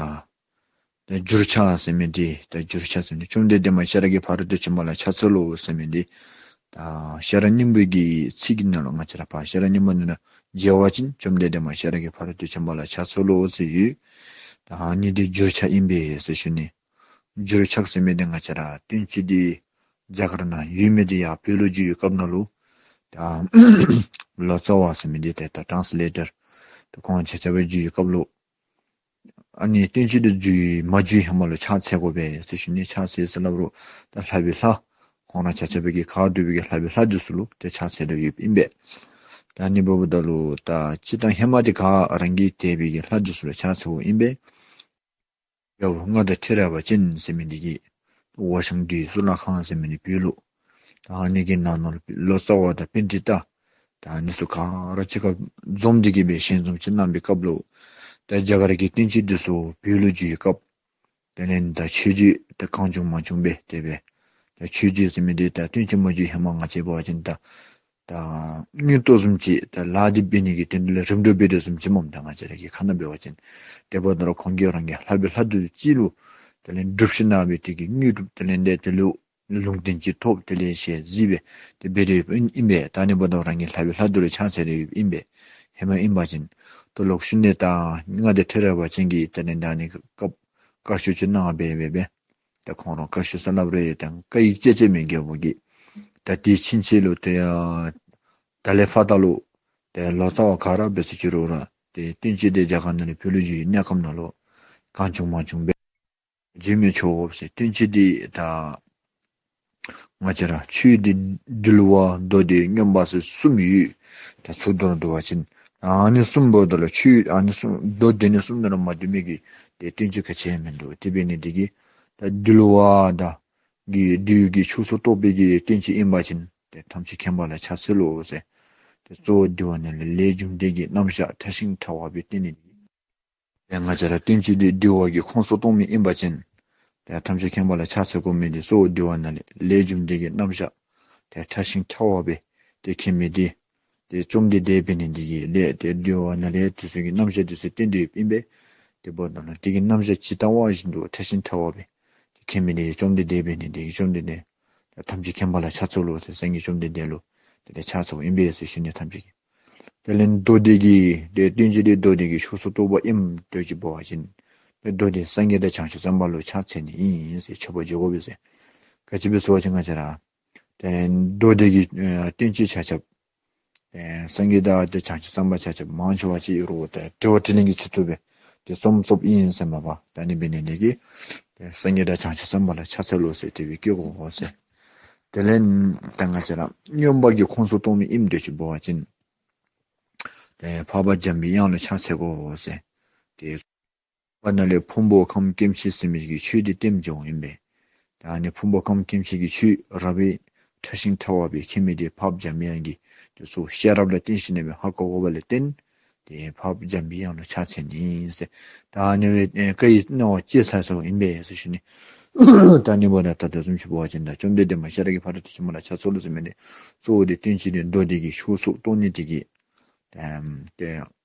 ད་འགྱུར་ཕྱག་ཟེར་མི་འདི་ད་འགྱུར་ཕྱག་ཟེར་མི་འདི་བཅོམ་ལྡན་འདས་མ་ཤེས་རབ་ཀྱི་ཕ་རོལ་ཏུ་ཕྱིན་པ་ལ་ཕྱག་འཚལ་ལོ་ཟེར་མི་འདི་ད་ཤེས་རབ་སྙིང་པོ་གི་ཚིག་གི་ནང་ལུ་ང་བཅས་ར་ཕར་ཤེས་རབ་སྙིང་པོ་ནང་ལུ་མཇལ་བ་ཅིན་བཅོམ་ལྡན་འདས་མ་ཤེས་རབ་ཀྱི་ཕ་རོལ་ཏུ་ཕྱིན་པ་ལ་ཕྱག་འཚལ་ལོ་ཟེར་ཡོད། ད་ཨ་ནི་འདི་འགྱུར་ཕྱག་ཨིན་པས་ཟེར་ཞུ་ནི། འགྱུར་ཕྱག་ཟེར་མི་འདི་ང་བཅས་ར་བསྟན་བཅོས་འདི་རྒྱ་གར་ནང་ཡོད་མི་འདི་ཡར་བོད་ལུ་བསྒྱུར་བའི་སྐབས་ནང་ལུ་ད་ལོ་ཙཱ་བ་ཟེར་མི་འདི་ཏེ་ད་ཊཱནསི་ལེ་ཊར་ཏེ་ཁོང་ཆ་ཁྱབ་སྦེ་བསྒྱུར་བའི་སྐབས་ལུ་ཨ་ནི་བསྟན་བཅོས་འདི་བསྒྱུར་མ་བསྒྱུར་ཧེ་མ་ལུ་ཕྱག་འཚལ་དགོ་པས་ཟེར་ཞུ་ནི། ཕྱག་འཚལ་ཟེར་སླབ་རུང་ད་ལྷ་བའི་ལྷ་ཁོང་ར་ཆ་ཁྱབ་ཀྱིས་ག་སྒྲུབ་པའི་གི་ལྷ་བའི་ལྷ་འདི་ཚུ་ལུ་ཏེ་ཕྱག་འཚལ་དོ་ཡོདཔ་ཨིན་པས། ད་ཨ་ནི་འབདཝ་ད་ལུ་ད་སྤྱིར་བཏང་ཧེ་མ་འདི་ག་རང་གིས་དད་པའི་གི་ལྷ་འདི་ཚུ་ལུ་ཕྱག་འཚལཝ་ཨིན་པས། རྒྱལ་པོ་མངའ་བདག་ཁྲི་རལ་པ་ཅན་ཟེར་མི་འདི་གིས་ཝ་ཤང་ཏི་གསུར་ལ་ཁང་ཟེར་མི་འདི་བོད་ལུ་ད་ཨ་ནི་གི་ནང་ན་ལུ་ལོ་ཙཱ་བ་དང་པཎྜི་ཏ་ད་ཨ་ནི་ཚུ་ག་ར་གཅིག་ཁར་འཛོམས་ཏེ་གི་སྦེ་ཞལ་འཛོམས་ཅིག་གནང་བའི་སྐབས་ལུ་ད་རྒྱ་གར་གྱི་བསྟན་བཅོས་འདི་ཚུ་བོད་ལུ་བསྒྱུར་བའི་སྐབས་དེ་ལས་ད་ཆོས་བརྒྱུད་ད་གང་བྱུང་མང་བྱུང་སྦེ་དེ་སྦེ་ད་ཆོས་བརྒྱུད་ཟེར་མི་འདི་ད་བསྟན་བཅོས་མ་བསྒྱུར་ཧེ་མ་ང་བཅས་འབད་བ་ཅིན་ད་ད་དངུལ་ཏོག་བཟུམ་ཅིག་ད་ལཱ་འདི་འབད་ནི་གི་དོན་དུ་ལུ་རིམ་གྲོ་འབད་དོ་བཟུམ་ཅིག་སྨོ། ད་ང་བཅས་ར་གི་ཁ་ནང་འབད་བ་ཅིན་དེ་འབདཝ་ད་ལུ་ཁོང་གིས་རང་གི་ལྷ་བའི་ལྷ་འདི་ཚུ་གཅིག་ལུ་དེ་ལས་སྒྲུབ་ཞིནམ་ལས་དེ་གི་དངུལ་སྒྲུབ་དེ་ལས་འདི་དེ་ལུ་ལུང་བསྟན་ཅིག་ཐོབ། དེ་ལས་ཞལ་གཟིགས་སྦེ་དེ་སྦེ་ར་ཨིན་ཨིན་པས། ད་ཨ་ནི་འབདཝ་ད་རང་གི་ལྷ་བའི་ལྷ་འདི་ལུ་ཕྱག་འཚལ་ར་ཨིན་པས། ཧེ་མ་ཨིན་པ་ཅིན་ད་ལོག་ཤུལ་ནས་ད་མངའ་བདག་ཁྲི་རལ་པ་ཅན་གྱིས་དེ་ལས་ད་ཨ་ནི་སྐབས་བཀའ་ཤོག་ཅིག་གནང་སྦེ་སྦེ་སྦེ་ད་ཁོང་ར་བཀའ་ཤོག་ཟེར་སླབ་རུང་ཡང་ད་བཀའ་ཡིག་ཅིག་ཅིག་མས་རྒྱལ་པོ་གིས། ད་དེ་ཕྱིན་ཆད་ལུ་ཏེ་ད་ལས་ཕར་ད་ལུ་ཏེ་ལོ་ཙཱ་བ་ག་ར་འབད་ཟེར་ཅི་རུང་ར་ཏེ་བསྟན་བཅོས་འདི་རྒྱ་གར་ནང་ལས་བོད་ལུ་བསྒྱུར་བའི་གནས་སྐབས་ནང་ལུ་གང་བྱུང་མང་བྱུང་སྦེ་བསྒྱུར་མི་ཆོག་ཟེར། བསྟན་བཅོས་འདི་ད་ང་བཅས་ར་ཆོས་འདི་འདུལ་བ་མདོ་སྡེ་མངོན་པ་ཟེར་གསུམ་ཡོད། ད་ཚུར་དོན་བསྡུ་བ་ཅིན་ཨ་ནི་གསུམ་འབདཝ་ད་ལུ་ཆོས་ཨ་ནི་གསུམ་མདོ་སྡེ་ནི་གསུམ་ནང་ལུ་མ་འདུ་མི་གི་ཏེ་བསྟན་བཅོས་ག་ཅི་ཡང་མིན་འདུག། དེ་འབད་ནི་འདི་གིས་ད་འདུལ་བ་དང་གི་འདུལ་གྱི་ཕྱོགས་སུ་གཏོགས་པའི་གི་བསྟན་བཅོས་ཨིན་པ་ཅིན་ཏེ་ཐམས་ཅད་མཁྱེན་པ་ལ་ཕྱག་འཚལ་ལོ་ཟེར། ཏེ་ གཙོ་བོ་འདུལ་བ་ནང་ལས་ལས་རྒྱུ་འབྲས་ཀྱི་རྣམ་གཞག་ཕྲ་ཞིང་ཕྲ་བ་སྦེ་བསྟན་ནི། ཏེ་ང་བཅས་ར་བསྟན་བཅོས་འདི་འདུལ་བ་གི་ཁོངས་སུ་གཏོགས་མི་ཨིན་པ་ཅིན་ཏེ་ཐམས་ཅད་མཁྱེན་པ་ལ་ཕྱག་འཚལ་དགོ་མི་འདི་གཙོ་བོ་འདུལ་བ་ནང་ལས་ལས་རྒྱུ་འབྲས་ཀྱི་རྣམ་གཞག་ཏེ་ཕྲ་ཞིང་ཕྲ་བ་སྦེ་ཏེ་མཁྱེན་མི་འདི་ཏེ་བཅོམ་ལྡན་འདས་འབད་ནི་འདི་གིས་ལས་ཏེ་འདུལ་བ་ནང་ལས་དེ་ཚུ་གི་རྣམ་གཞག་དེ་ཚུ་བསྟན་དོ་ཡོདཔ་ཨིན་པས། དེ་འབདཝ་ད་ལུ་དེ་གི་རྣམ་གཞག་ཇི་ལྟ་བ་བཞིན་དུ་ཕྲ་ཞིང་ཕྲ་བ་སྦེ་ཏེ་མཁྱེན་མི་འདི་བཅོམ་ལྡན་འདས་འབད་ནི་འདི་གིས་བཅོམ་ལྡན་འདས་ཐམས་ཅད་མཁྱེན་པ་ལ་ཕྱག་འཚལ་ལོ་ཟེར་སངས་རྒྱས་བཅོམ་ལྡན་འདས་ལུ་དེ་ལས་ཕྱག་འཚལཝ་ཨིན་པས་ཟེར་ཞུ་ནི། ཐམས་ཅད་ཀྱིས། དེ་ལས་མདོ་སྡེ་གི་ཏེ་བསྟན་བཅོས་འདི་མདོ་སྡེ་གི་ཕྱོགས་སུ་གཏོགས་པ་ཨིནམ་འདྲཝ་ཅིག་འབད་བ་ཅིན་ཏེ་མདོ་སྡེ་སངས་རྒྱས་དང་བྱང་ཆུབ་སེམས་དཔའ་ལུ་ཕྱག་འཚལ་ནི་ཨིན་ཟེར་མཆོད་པ་བརྗོད་དགོ་པས་ཟེར། ག་ཅི་སྦེ་ཟེར་བ་ཅིན་ང་བཅས་ར་ཏེ་མདོ་སྡེ་གི་ཨེ་བསྟན་བཅོས་ཆ་ཁྱབ་ཨེ་སངས་རྒྱས་དང་ཏེ་བྱང་ཆུབ་སེམས་དཔའ་ཆ་ཁྱབ་མང་ཆེ་བ་ཅིག་རུང་ཏེ་འགྲེལ་པ་དྲིས་ལན་གྱི་ཚུལ་དུ་སྦེ་ཏེ་རྩོམ་རྩོམ་ཨིན་ཟེར་མས་པ། ད་ཨ་ནི་འབད་ནི་འདི་གིས་ཏེ་སངས་རྒྱས་དང་བྱང་ཆུབ་སེམས་དཔའ་ལ་ཕྱག་འཚལ་ལོ་ཟེར་དེ་སྦེ་བཀོད་དགོ་ཟེར། དེ་ལས་ད་ང་བཅས་ར་མངོན་པ་གི་ཁོངས་སུ་གཏོགས་མི་ཨིནམ་འདྲཝ་ཅིག་འབད་བ་ཅིན་ཏེ་འཕགས་པ་འཇམ་པའི་དབྱངས་ལ་ཕྱག་འཚལ་དགོ་ཟེར། ཏེ་པ་ནང་ལས་ཕུང་པོ་ཁམས་སྐྱེ་མཆེད་ཟེར་མི་གི་ཆོས་འདི་སྟོནམ་འགྱོཝ་ཨིན་པས། ད་ཨ་ནི་ཕུང་པོ་ཁམས་སྐྱེ་མཆེད་ཀྱི་ཆོས་རབ་སྦེ་ཕྲ་ཞིང་ཕྲ་བ་སྦེ་མཁྱེན་མི་འདི་འཕགས་པ་འཇམ་པའི་དབྱངས་ཀྱིས་དེ་ཚུ་ཤེས་རབ་ལ་བརྟེན་ཞིནམ་ལས་ཧ་གོ་དགོ་པ་ལས་བརྟེན་ཏེ་འཕགས་པ་འཇམ་པའི་དབྱངས་ལུ་ཕྱག་འཚལ་ནི་ཨིན་ཟེར། ད་ཨ་ནི་སྦེ་ཨེ་བཀའ་ཡི་གནང་བ་བཅས་ཚར་ཚརཝ་ཨིན་པས་ཟེར་ཞུ་ནི། ད་ཨ་ནི་འབདཝ་ད་ད་ལྟོ་བཟུམ་ཅིག་འབད་བ་ཅིན་ད་བཅོམ་ལྡན་འདས་མ་ཤེས་རབ་ཀྱི་ཕ་རོལ་ཏུ་ཕྱིན་པ་ལ་ཕྱག་འཚལ་ལོ་ཟེར་མི་འདི་གཙོ་བོ་འདི་བསྟན་བཅོས་འདི་མདོ་སྡེ་གི་ཕྱོགས་སུ་གཏོགས་ནི་འདི་གིས་ཨམ་ཏེ་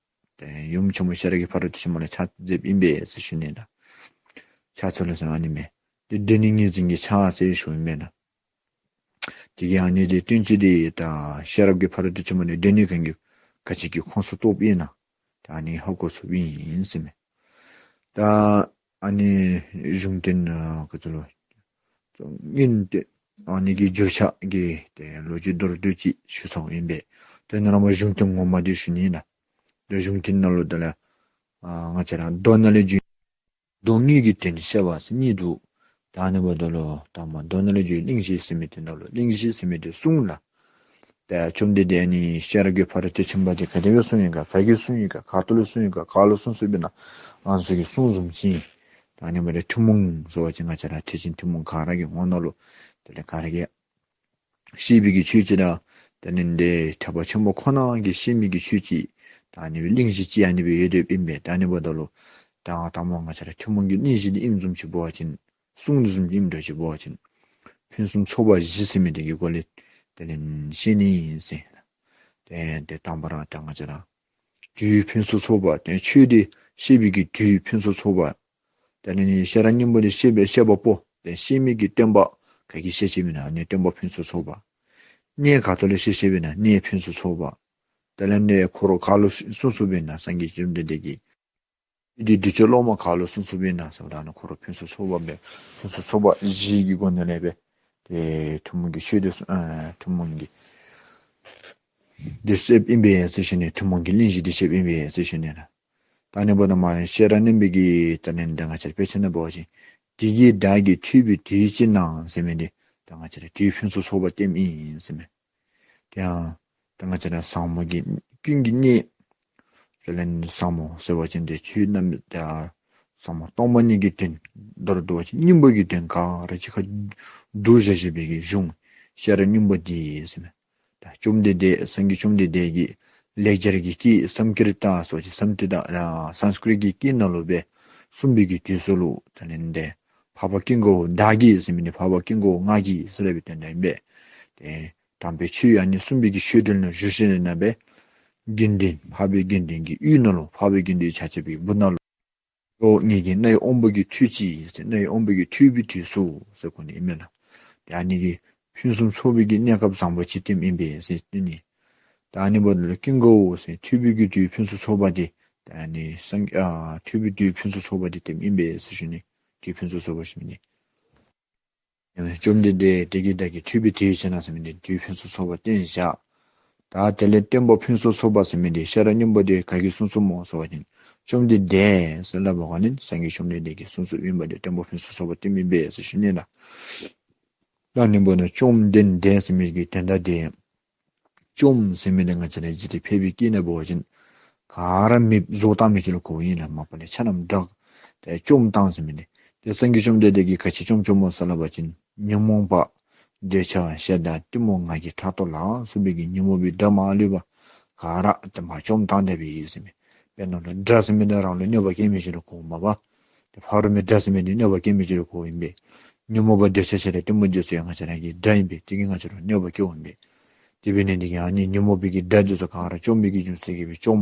ཏེ་ཡུམ་ཆེན་མོ་ཤེས་རབ་ཀྱི་ཕ་རོལ་ཏུ་ཕྱིན་པ་ལ་ཕྱག་འཚལཝ་ཨིན་པས་ཟེར་ཞུ་ནི་ལགས། ཕྱག་འཚལ་ལོ་ཟེར་ཨ་ནི་མས། ཏེ་འདི་ནི་ངེས་འཛིན་གྱི་ཕྱག་ཟེར་ཞུཝ་ཨིན་པས་ལགས། དེ་གིས་ཨ་ནི་འདི་བསྟན་བཅོས་འདི་ད་ཤེས་རབ་ཀྱི་ཕ་རོལ་ཏུ་ཕྱིན་པ་ནི་འདི་ནི་གང་གི་ག་ཅི་གི་ཁོངས་སུ་གཏོགསཔ་ཨིན་ན་ད་ཨ་ནི་ཧ་གོ་ཚུགསཔ་ཨིན་ཟེར་མས། ད་ཨ་ནི་གཞུང་དོན་ཨ་ག་ཅི་ལོ་སྔོན་ཏེ་ཨ་ནི་གི་བསྒྱུར་བྱ་གི་ཏེ་ལོ་རྒྱུས་མདོར་བསྡུས་ཅིག་ཞུ་ཚརཝ་ཨིན་པས། ཏེ་ནཱ་ལས་མར་གཞུང་དོན་ངོ་མ་འདི་ཞུ་ནི་ལགས། ཏེ་གཞུང་དོན་ནང་ལུ་དེ་ལས་ཨ་ང་བཅས་ར་མདོ་ནང་ལས་བརྗོད་མདོ་དངོས་ཀྱི་དོན་བཤད་པ་ཟེར་གཉིས་འདུག། ད་ཨ་ནི་འབདཝ་ད་ལུ་ད་མ་མདོ་ནང་ལས་བརྗོད་གླེང་གཞི་ཟེར་མི་འདི་ནང་ལུ་གླེང་གཞི་ཟེར་མི་འདི་གསུངས་ལགས། ཏེ་བཅོམ་ལྡན་འདས་ཨ་ནི་ཤེས་རབ་ཀྱི་ཕ་རོལ་ཏུ་ཕྱིན་པ་འདི་ག་དེ་སྦེ་གསུངས་ཡི་ག་ག་གིས་གསུངས་ཡི་ག་ག་ཏེ་ལུ་གསུངས་ཡི་ག་ག་ལུ་གསུངས་གསུངསམ་ཨིན་ན་ང་བཅས་ཀྱིས་གསུངས་བཟུམ་ཅིག། ད་ཨ་ནི་འབདཝ་ད་ཐུན་མོང་ཟེར་བ་ཅིན་ང་བཅས་ར་ཐེག་ཆེན་ཐུན་མོང་ག་ར་གི་ངོ་ནང་ལུ་དེ་ལས་ག་ར་གིས་ཤེས་པའི་གི་ཆོས་ཅིག་དང་དེ་ལས་འདི་ཐེག་པ་ཆེན་པོ་ཁོ་ན་གིས་ཤེས་མི་གི་ཆོས་ཅིག། ད་ཨ་ནི་སྦེ་གླེང་གཞི་ཅིག་ཨ་ནི་སྦེ་ཡོདཔ་ཨིན་པས། ད་ཨ་ནི་འབདཝ་ད་ལུ་ད་དང་པ་ང་བཅས་ར་ཐུན་མོང་གི་གླེང་གཞི་འདི་ཨིནམ་བཟུམ་ཅིག་འབད་བ་ཅིན་གསུང་དོ་བཟུམ་ཅིག་ཨིནམ་འདྲཝ་ཅིག་འབད་བ་ཅིན་ཕུན་སུམ་ཚོགས་པ་བཞི་ཟེར་མི་འདི་གི་སྒོ་ལས་དེ་ལས་བཤད་ནི་ཨིན་ཟེར། ཏེ་ཏེ་དང་པ་ར་ད་ང་བཅས་ར་དུས་ཕུན་སུམ་ཚོགས་པ་ཏེ་ཆོས་འདི་བཤད་པའི་གི་དུས་ཕུན་སུམ་ཚོགས་པ། དེ་ལས་ནི་ཤེས་རབ་སྙིང་པོ་འདི་བཤད་པའི་བཤད་པ་པོ་ཏེ་བཤད་མི་གི་སྟོན་པ་ག་གིས་བཤད་བཤདཔ་ཨིན་ན་ཨ་ནི་སྟོན་པ་ཕུན་སུམ་ཚོགས་པ། གནས་ག་ཏེ་ལུ་བཤད་བཤདཔ་ཨིན་ན་གནས་ཕུན་སུམ་ཚོགས་པ། དེ་ལས་ནི་ཁོ་ར་ག་ལུ་གསུངས་གསུངསམ་ཨིན་ན་སངས་རྒྱས་བཅོམ་ལྡན་འདས་ཀྱིས། འདི་དུས་ཚོད་སློབ་མ་ག་ལུ་གསུངས་གསུངསམ་ཨིན་ན་ཟེརཝ་ད་ནི་ཁོ་ར་ཕུན་སུམ་ཚོགས་པ་སྦེ་ཕུན་སུམ་ཚོགས་པ་བཞི་གི་སྒོ་ནས་ལས་སྦེ་ཏེ་ཐུན་མོང་གི་ཆོས་འདི་ཨ་ཐུན་མོང་གི་འདི་བཤདཔ་ཨིན་པས་ཟེར་ཞུ་ནི། ཐུན་མོང་གི་གླེང་གཞི་འདི་བཤདཔ་ཨིན་པས་ཟེར་ཞུ་ནི་ལགས། ད་ཨ་ནི་འབདཝ་ད་མ་ཤེས་རབ་སྙིང་པོ་གི་ད་ཨ་ནི་ད་ང་བཅས་ར་དཔེ་ཆ་ནང་འབད་བ་ཅིན་དེ་གིས་བདག་གི་ཐོས་པའི་དུས་གཅིག་ན་ཟེར་མི་འདི་ད་ང་བཅས་ར་དུས་ཕུན་སུམ་ཚོགས་པ་སྟོནམ་ཨིན་ཟེར་མས། དེ་ཡང་ད་ང་བཅས་ར་ཟབ་མོ་གི་ཀུན་གྱི་གནས། དེ་ལས་ནི་ཟབ་མོ་ཟེར་བ་ཅིན་ཏེ་ཆོས་རྣམས་ད་ཟབ་མོ་སྟོང་པ་ཉིད་ཀྱི་དོན་མདོར་བསྡུ་བ་ཅིན་སྙིང་པོ་གི་དོན་ག་ར་གཅིག་ཁར་བསྡུ་བཞག་བཞག་པའི་གི་གཞུང་ཤེས་རབ་སྙིང་པོ་འདི་ཟེར་མས། ད་བཅོམ་ལྡན་འདས་སངས་རྒྱས་བཅོམ་ལྡན་འདས་ཀྱིས་ལེགས་སྦྱར་གྱི་སྐད་སཾ་སྐྲྀ་ཏ་ཟེར་བ་ཅིན་སཾ་སྐྲྀ་ཏ་ཨ་སཾ་སྐྲྀ་གི་སྐད་ནང་ལུ་སྦེ་གསུངས་པའི་གི་དུས་སུ་ལུ་དེ་ལས་ཏེ་འཕགས་པ་ཀུན་དགའ་བོ་བདག་གིས་ཟེར་མི་འདི་འཕགས་པ་ཀུན་དགའ་བོ་ང་གིས་ཟེར་སླབ་པའི་དོན་དག་ཨིན་པས། ཏེ་དམ་པའི་ཆོས་ཨ་ནི་གསུངས་པའི་གི་ཆོས་འདི་ནང་བཞུགས་ཞིནམ་ལས་སྦེ་དགེ་འདུན་འཕགས་པའི་དགེ་འདུན་གྱི་ཡུལ་ནང་ལུ་འཕགས་པའི་དགེ་འདུན་ཆ་ཁྱབ་ཀྱི་སྦུག་ནང་ལུ་ཁྱོད་ངེད་ཀྱི་རྣ་ཡི་དབང་པོ་གིས་ཐོས་ཅི་ཟེར། རྣ་ཡི་དབང་པོ་གིས་ཐོས་པའི་དུས་སུ་ཟེར་གོ་ནི་ཨིན་མས་ལགས། ཏེ་ཨ་ནི་གིས་ཕུན་སུམ་ཚོགས་པའི་གི་གནས་སྐབས་བཟང་པོ་ཅིག་སྟོནམ་ཨིན་པས་ཟེར་སྟོན་ནི། ད་ཨ་ནི་འབདཝ་ད་ལུ་ཀུན་དགའ་བོ་ཟེར་ཐོས་པའི་གི་དུས་ཕུན་སུམ་ཚོགས་པ་འདི་ད་ཨ་ནི་སངས་ཨ་ཐོས་པའི་དུས་ཕུན་སུམ་ཚོགས་པ་འདི་སྟོནམ་ཨིན་པས་ཟེར་ཞུ་ནི། དུས་ཕུན་སུམ་ཚོགས་པ་ཟེར་མི་འདི་བཅོམ་ལྡན་འདས་དེ་གིས་བདག་གི་ཐོས་པའི་དུས་གཅིག་ན་ཟེར་མི་འདི་དུས་ཕུན་སུམ་ཚོགས་པ་སྟོན་བཞག། ད་དེ་ལས་སྟོན་པ་ཕུན་སུམ་ཚོགས་པ་ཟེར་མི་འདི་ཤེས་རབ་སྙིང་པོ་འདི་ག་གིས་གསུངས་གསུངསམ་སྨོ་ཟེར་བ་ཅིན་བཅོམ་ལྡན་འདས་ཟེར་སླབ་པ་ག་ནི་སངས་རྒྱས་བཅོམ་ལྡན་འདས་ཀྱིས་གསུངས་གསུངསམ་ཨིན་པ་འདི་སྟོན་པ་ཕུན་སུམ་ཚོགས་པ་སྟོནམ་ཨིན་པས་ཟེར་ཞུ་ནི་ལགས། ད་ཨ་ནི་འབདཝ་ད་བཅོམ་ལྡན་འདས་ཟེར་མི་གི་དོན་དག་འདི་བཅོམ་ཟེར་མི་འདི་ང་བཅས་ར་འཇིག་རྟེན་ཕལ་པའི་སྐད་ནང་འབད་བ་ཅིན་ག་ར་མེདཔ་བཟོ་བཏང་མི་ཅིག་ལུ་གོཝ་ཨིན་ལགས། མ་པ་ལས་ཆ་མཉམ་དག། ཏེ་བཅོམ་བཏང་ཟེར་མི་འདི་ཏེ་སངས་རྒྱས་བཅོམ་ལྡན་འདས་ཀྱིས་ག་ཅི་བཅོམ་བཅོམ་སྨོ་ཟེར་སླབ་པ་ཅིན་ཉོན་མོངས་པ་འདོད་ཆགས་ཞེ་སྡང་གཏི་མུག་ང་རྒྱལ་ཕྲག་དོག་ལ་སོགས་པའི་གི་ཉོན་མོངས་པའི་དགྲ་མ་ལུས་པ་ ག་ར་ཏེ་མར་བཅོམ་བཏང་ད་པས་ཟེར་མས། དཔེར་ན་ལུ་དགྲ་ཟེར་མི་འདི་རང་ལུ་གནོད་པ་བཀལ་མི་ཅིག་ལུ་གོཝ་མས་པ། ཏེ་ཕ་རོལ་མི་དགྲ་ཟེར་མི་འདི་གནོད་པ་བཀལ་མི་ཅིག་ལུ་གོཝ་ཨིན་པས། ཉོན་མོངས་པ་འདོད་ཆགས་ཞེ་སྡང་གཏི་མུག་འདི་ཚུ་ཡང་ང་བཅས་ར་གི་དགྲ་ཨིན་པས། དེ་གིས་ང་བཅས་ལུ་གནོད་པ་བཀལཝ་ཨིན་པས། དེ་འབད་ནི་འདི་གིས་ཨ་ནི་ཉོན་མོངས་པའི་གི་དགྲ་འདི་ཚུ་ག་ར་བཅོམ་པའི་གི་རྒྱུ་མཚན་གྱིས་སྦེ་བཅོམ་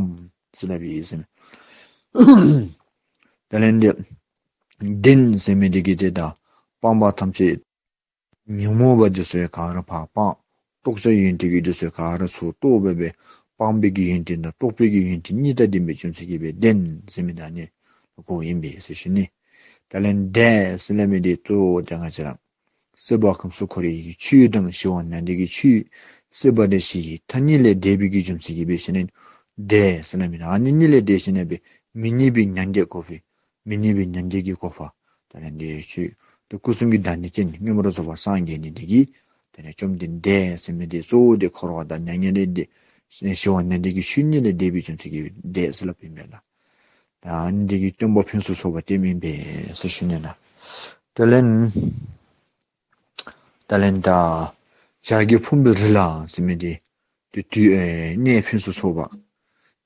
ཟེར་སླབ་ཨིན་ཟེར་མས། དེ་ལས་འདི་བདེན་ཟེར་མི་འདི་གིས་ཏེ་ད་སྤངས་པ་ཐམས་ཅད་ཉོན་མོངས་པ་འདི་ཚུ་ག་ར་ཕར་སྤངས། རྟོགས་བྱ་ཡོན་ཏན་གྱི་འདི་ཚུ་ག་ར་ཚུར་རྟོགས་སྦེ་སྦེ་སྤངས་པའི་གི་ཡོན་ཏན་དང་རྟོགས་པའི་གི་ཡོན་ཏན་གཉིས་དང་ལྡན་པའི་རྒྱུ་མཚན་གྱིས་སྦེ་བདེན་ཟེར་མི་ད་ཨ་ནི་ལུ་གོཝ་ཨིན་པས་ཟེར་ཞུ་ནི། དེ་ལས་འདས་ཟེར་སླབ་མི་འདི་གཙོ་བོ་ཏེ་ང་བཅས་ར་སྲིད་པ་ཁམས་གསུམ་འཁོར་བའི་གི་ཆོས་དང་ཞི་བ་མྱང་འདས་ཀྱི་ཆོས་སྲིད་པ་འདི་བཞི་ཡི་མཐའ་གཉིས་ལས་འདས་པའི་གི་རྒྱུ་མཚན་གྱིས་སྦེ་ཞུ་ནི། འདས་ཟེར་སླབ་མི་ད་ཨ་ནི་གཉིས་ལས་འདས་ཞིནམ་ལས་སྦེ་མི་གནས་པའི་མྱང་འདས་གོ་བས། མི་གནས་པའི་མྱང་འདས་ཀྱི་གོ་འཕང་། དེ་ལས་འདི་ཆོས་ཏེ་སྐུ་གསུམ་གྱི་བདག་ཉིད་ཅན་མངོན་པར་རྫོགས་པར་སངས་རྒྱས་ནི་འདི་གིས་དེ་ལས་བཅོམ་ལྡན་འདས་ཟེར་མི་འདི་གཙོ་བོ་འདི་འཁོར་བ་དང་མྱ་ངན་ལས་འདས་ཞི་བ་མྱང་འདས་ཀྱི་ཆོས་གཉིས་ལས་འདས་པའི་རྒྱུ་མཚན་གྱིས་འདས་ཟེར་སླབ་ཨིན་པས་ལགས། ད་ཨ་ནི་འདི་གིས་སྟོན་པ་ཕུན་སུམ་ཚོགས་པ་བསྟན་མི་ཨིན་པས་ཟེར་ཞུ་ནི་ལགས། དེ་ལས་དེ་ལས་ད་བྱ་རྒོད་ཕུང་པོའི་རི་ལ་ཟེར་མི་འདི་ཏེ་དུས་ཨེ་གནས་ཕུན་སུམ་ཚོགས་པ།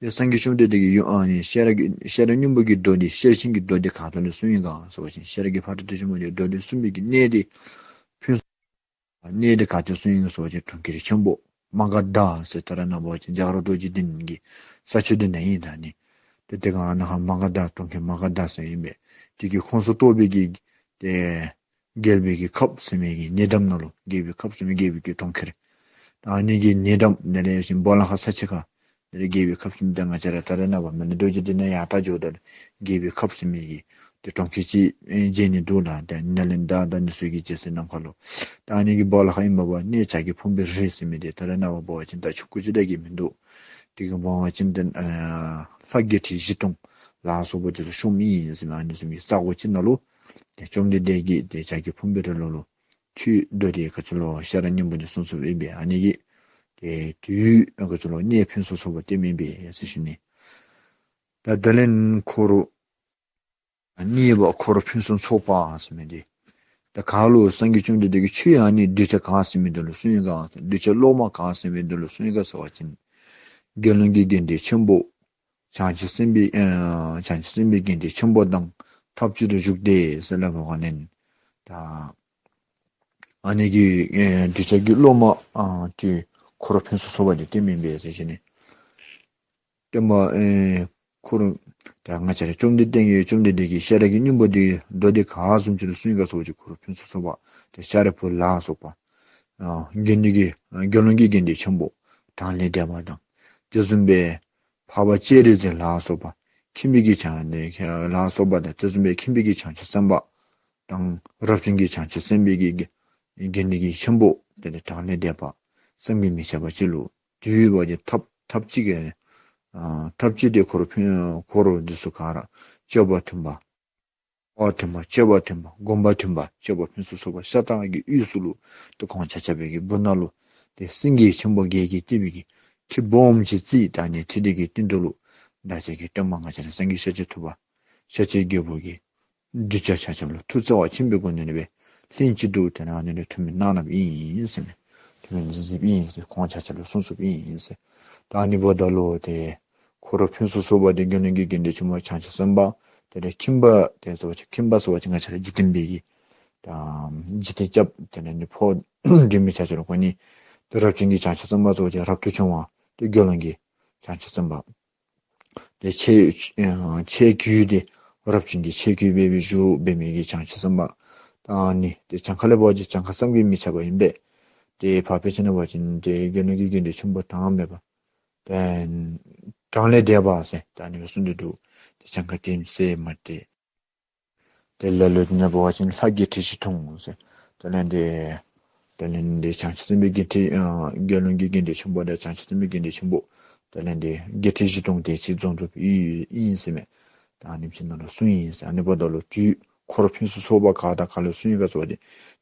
ཏེ་སངས་རྒྱས་བཅོམ་ལྡན་འདས་ཀྱིས་ཡུམ་ཨ་ནི་ཤེས་རབ་ཀྱི་ཤེས་རབ་སྙིང་པོ་གི་མདོ་འདི་ཤེར་ཕྱིན་གྱི་མདོ་འདི་ག་ཏེ་ལུ་གསུངས་ཡི་ག་ཟེར་བ་ཅིན་ཤེས་རབ་ཀྱི་ཕ་རོལ་ཏུ་ཕྱིན་པ་འདི་མདོ་འདི་གསུངས་པའི་གི་གནས་འདི་ཕུན་སུམ་གནས་འདི་ག་ཏེ་གསུངས་ཡི་ག་ཟེར་བ་ཅིན་གྲོང་ཁྱེར་ཆེན་པོ་མ་ག་དྷ་ཟེར་ད་རེས་ནངས་པ་ཅིན་རྒྱ་གར་རྡོ་རྗེ་གདན་གྱི་ས་ཆ་འདི་ནང་ཨིན་ད་ནི། ཏེ་དེ་སྒང་ནཱ་ཧ་མ་ག་དྷ་གྲོང་ཁྱེར་མ་ག་དྷ་ཟེར་ཨིན་པས། དེ་གི་ཁོངས་སུ་གཏོགས་པའི་གི་ཏེ་རྒྱལ་པོའི་གི་ཁབ་ཟེར་མི་གི་ཉེ་འགྲམ་ནང་ལུ་རྒྱལ་པོའི་ཁབ་ཟེར་མི་རྒྱལ་པོའི་གི་གྲོང་ཁྱེར། ད་ཨ་ནི་གི་ཉེ་འགྲམ་ནང་ལས་ཤིང་སྦོ་ལོགས་ཁ་ས་ཕྱེད་ཀ་ནང་ལས་རྒྱལ་པོའི་ཁབ་ཟེར་མི་ད་ང་བཅས་ར་ད་རེས་ནངས་པ་མི་ལ་རྡོ་རྗེ་གདན་ནང་ཡར་ལྟ་འགྱོཝ་ད་རྒྱལ་པོའི་ཁབ་ཟེར་མི་གི་ཏེ་གྲོང་ཁྱེར་ཅིག་ཨེ་མཇལ་ནི་འདུག་ལགས། ད་ནཱ་ལེནྡྲ་དང་ཨ་ནི་ཚུ་གི་རྒྱལ་སྲིད་ནམ་མཁའ་ལུ། ད་ཨ་ནི་གི་སྦོ་ལོགས་ཁ་ཨིན་པ་འབད་བ་ཅིན་བྱ་རྒོད་ཕུང་པོའི་རི་ཟེར་མི་འདི་ད་རེས་ནངས་པ་འབད་བ་ཅིན་ད་ཆུང་ཀུ་ཅིག་དེ་གིས་མིན་འདུག། དེ་གིས་འབད་བ་ཅིན་ད་ཨ་ལྷ་བརྒྱད་ཁྲི་བཞི་སྟོང་ལ་སོགས་པ་འདི་ཚུ་བཤམས་ཡི་ཟེར་མི་ཨ་ནི་ཚུ་གི་ས་གོ་ཅིག་ནང་ལུ་ཏེ་བཅོམ་ལྡན་འདས་ཀྱིས་ཏེ་བྱ་རྒོད་ཕུང་པོའི་རི་ལུ་ལུ་ཆོས་མདོ་འདི་ག་ཅི་ལོ་ཤེས་རབ་སྙིང་པོ་འདི་གསུངས་གསུངསམ་ཨིན་པས། ཨ་ནི་གི་ཏེ་དུས་ག་ཅི་ལོ་གནས་ཕུན་སུམ་ཚོགས་པ་བསྟན་མི་ཨིན་པས་ཟེར་ཞུ་ནི། ད་དེ་ལས་འཁོར་གཉིས་པ་འཁོར་ཕུན་སུམ་ཚོགས་པ་ཟེར་མི་འདི་ད་ག་ལུ་སངས་རྒྱས་བཅོམ་ལྡན་འདས་ཀྱིས་ཆོས་ཨ་ནི་གདུལ་བྱ་ག་ཟེར་མི་འདི་ལུ་གསུངས་ཡི་ག་གདུལ་བྱ་སློབ་མ་ག་ཟེར་མི་འདི་ལུ་གསུངས་ཡི་ག་ཟེར་བ་ཅིན་དགེ་སློང་གི་དགེ་འདུན་ཆེན་པོ་བྱང་ཆུབ་སེམས་དཔའི་ཨ་བྱང་ཆུབ་སེམས་དཔའི་དགེ་འདུན་ཆེན་པོ་དང་ཐབས་ཅིག་ཏུ་བཞུགས་ཏེ་ཟེར་སླབ་པ་ལས་ད་ཨ་ནི་གི་ཨེ་གདུལ་བྱ་གི་སློབ་མ་ཨ་ཏེ་འཁོར་ཕུན་སུམ་ཚོགས་པ་འདི་བསྟན་མི་ཨིན་པས་ཟེར་ཞུ་ནི། སྟོན་པ་ཨེ་འཁོར་ད་ང་བཅས་ར་བཅོམ་ལྡན་འདས་ཀྱིས་བཅོམ་ལྡན་འདས་ཀྱི་ཤེས་རབ་ཀྱི་སྙིང་པོ་འདི་མདོ་འདི་ག་བཟུམ་ཅིག་ལུ་གསུངས་ཡི་ག་ཟེར་བ་ཅིན་འཁོར་ཕུན་སུམ་ཚོགས་པ་ཏེ་ཤཱ་རིའི་བུ་ལ་སོགས་པ་ཨ་དགེ་འདུན་གྱི་དགེ་སློང་གི་དགེ་འདུན་ཆེན་པོ་གྲངས་ལས་འདས་པ་དང་དེ་བཟུམ་སྦེ་འཕགས་པ་སྤྱན་རས་གཟིགས་ལ་སོགས་པ་ཁྱིམ་པའི་གི་བྱང་ལ་སོགས་པ་དང་དེ་བཟུམ་སྦེ་ཁྱིམ་པའི་གི་བྱང་ཆུབ་སེམས་དཔའ་དང་རབ་བྱུང་གི་བྱང་ཆུབ་སེམས་དཔའི་གི་དགེ་འདུན་གྱི་ཆེན་པོ་དེ་ལས་གྲངས་ལས་འདས་པ་བསམ་གྱིས་མི་ཁྱབ་པ་ཅིག་ལུ་དུས་འབད་བ་ཅིན་ཐབས་ཐབས་ཅིག་གིས་ཨ་ཐབས་ཅིག་ཏེ་འཁོར་ཕུན་འཁོར་འདི་ཚུ་ག་ར་སྤྱོད་པ་མཐུན་པ་བ་མཐུན་པ་སྤྱོད་པ་མཐུན་པ་སྒོམ་པ་མཐུན་པ་སྤྱོད་པ་ཕུན་སུམ་ཚོགས་པ་ཤ་སྟག་གི་དབུས་སུ་ལུ་ཏེ་ཁོང་ཆ་ཁྱབ་ཀྱི་སྦུག་ན་ལུ་ཏེ་སེང་གེ་ཆེན་པོ་བརྒྱད་ཀྱིས་བཏེགས་པའི་གི་ཁྲི་སྦོམ་ཅིག་བརྩིགས། ད་ཨ་ནི་ཁྲི་འདི་གི་སྟེང་དུ་ལུ་བདག་ཅག་གི་སྟོན་པ་ང་བཅས་ར་སངས་རྒྱས་ཤཱཀྱ་ཐུབ་པ་ཤཱཀྱའི་རྒྱལ་པོ་གིས་གདུལ་བྱ་ཆ་ཁྱབ་ལུ་ཐུགས་བརྩེ་བ་ཆེན་པོའི་སྒོ་ནས་སྦེ་ལྷན་ཅིག་ཏུ་ཏེ་ཨ་ནི་ལུ་ཐུགས་སྨོན་གནང་གནངམ་ཨིན་ཟེར་མས། ཐུགས་སྨོན་གནང་གནངམ་ཨིན་ཟེར་ཁོང་ཆ་ཁྱབ་ལུ་གསུངས་གསུངསམ་ཨིན་ཟེར། ད་ཨ་ནི་འབདཝ་ད་ལུ་ཏེ་འཁོར་ཕུན་སུམ་ཚོགས་པ་འདི་དགེ་སློང་གི་དགེ་འདུན་ཆེན་པོ་བྱང་ཆུབ་སེམས་དཔའ་དེ་ལས་ཁྱིམ་པ་དེ་ཟེར་བ་ཅིན་ཁྱིམ་པ་ཟེར་བ་ཅིན་ང་བཅས་ར་འཇིག་རྟེན་པའི་གི་ད་འཇིག་རྟེན་སྐྱབས་དེ་ལས་ནི་ཕོ་འདྲེ་མི་ཆ་ཁྱབ་ལུ་གོ་ནི། ཏེ་རབ་བྱུང་གི་བྱང་ཆུབ་སེམས་དཔའ་ཟེར་བ་ཅིན་རབ་ཏུ་བྱུང་བ་དེ་དགེ་སློང་གི་བྱང་ཆུབ་སེམས་དཔའ། ཏེ་ཆོས་ཨ་ཆོས་གོས་དེ་རབ་བྱུང་གི་ཆོས་གོས་འབད་བའི་བཞུགས་འབད་མི་གི་བྱང་ཆུབ་སེམས་དཔའ། ད་ཨ་ནི་ཏེ་གྱངས་ཁ་ལས་འབད་བ་ཅིན་གྱངས་ཁ་བསམ་གྱིས་མི་ཁྱབ་པ་ཨིན་པས། ཏེ་ཕར་ཕྱིན་ནང་འབད་བ་ཅིན་ཏེ་དགེ་སློང་གི་དགེ་འདུན་ཆེན་པོ་གྲངས་མེད་པ། ཏེ་གྲངས་ལས་འདས་པ་ཟེར་ད་ཨ་ནི་སྦེ་གསུངས་ཏེ་འདུག། ཏེ་གྱངས་ཁ་དེམ་ཅིག་མ་སྟེར། ཏེ་ལ་ལུ་ནང་འབད་བ་ཅིན་ལྷ་བརྒྱད་ཁྲི་བཞི་སྟོང་ཟེར། དེ་ལས་འདི་དེ་ལས་འདི་བྱང་ཆུབ་སེམས་དཔའི་དགེ་འདུན་ཨ་དགེ་སློང་གི་དགེ་འདུན་ཆེན་པོ་དང་བྱང་ཆུབ་སེམས་དཔའི་དགེ་འདུན་ཆེན་པོ། དེ་ལས་འདི་བརྒྱད་ཁྲི་བཞི་སྟོང་དེ་ཅིག་འཛོམས་འཛོམསཔ་ཨིན་ཨིན་ཟེར་མས། ད་ཨ་ནི་ཅིག་ནང་ལུ་གསུངས་ཡི་ཟེར། ཨ་ནི་འབདཝ་ད་ལུ་དུས་འཁོར་ཕུན་སུམ་ཚོགས་པ་ག་དང་ག་ལུ་གསུངས་ཡི་ག་ཟེར་བ་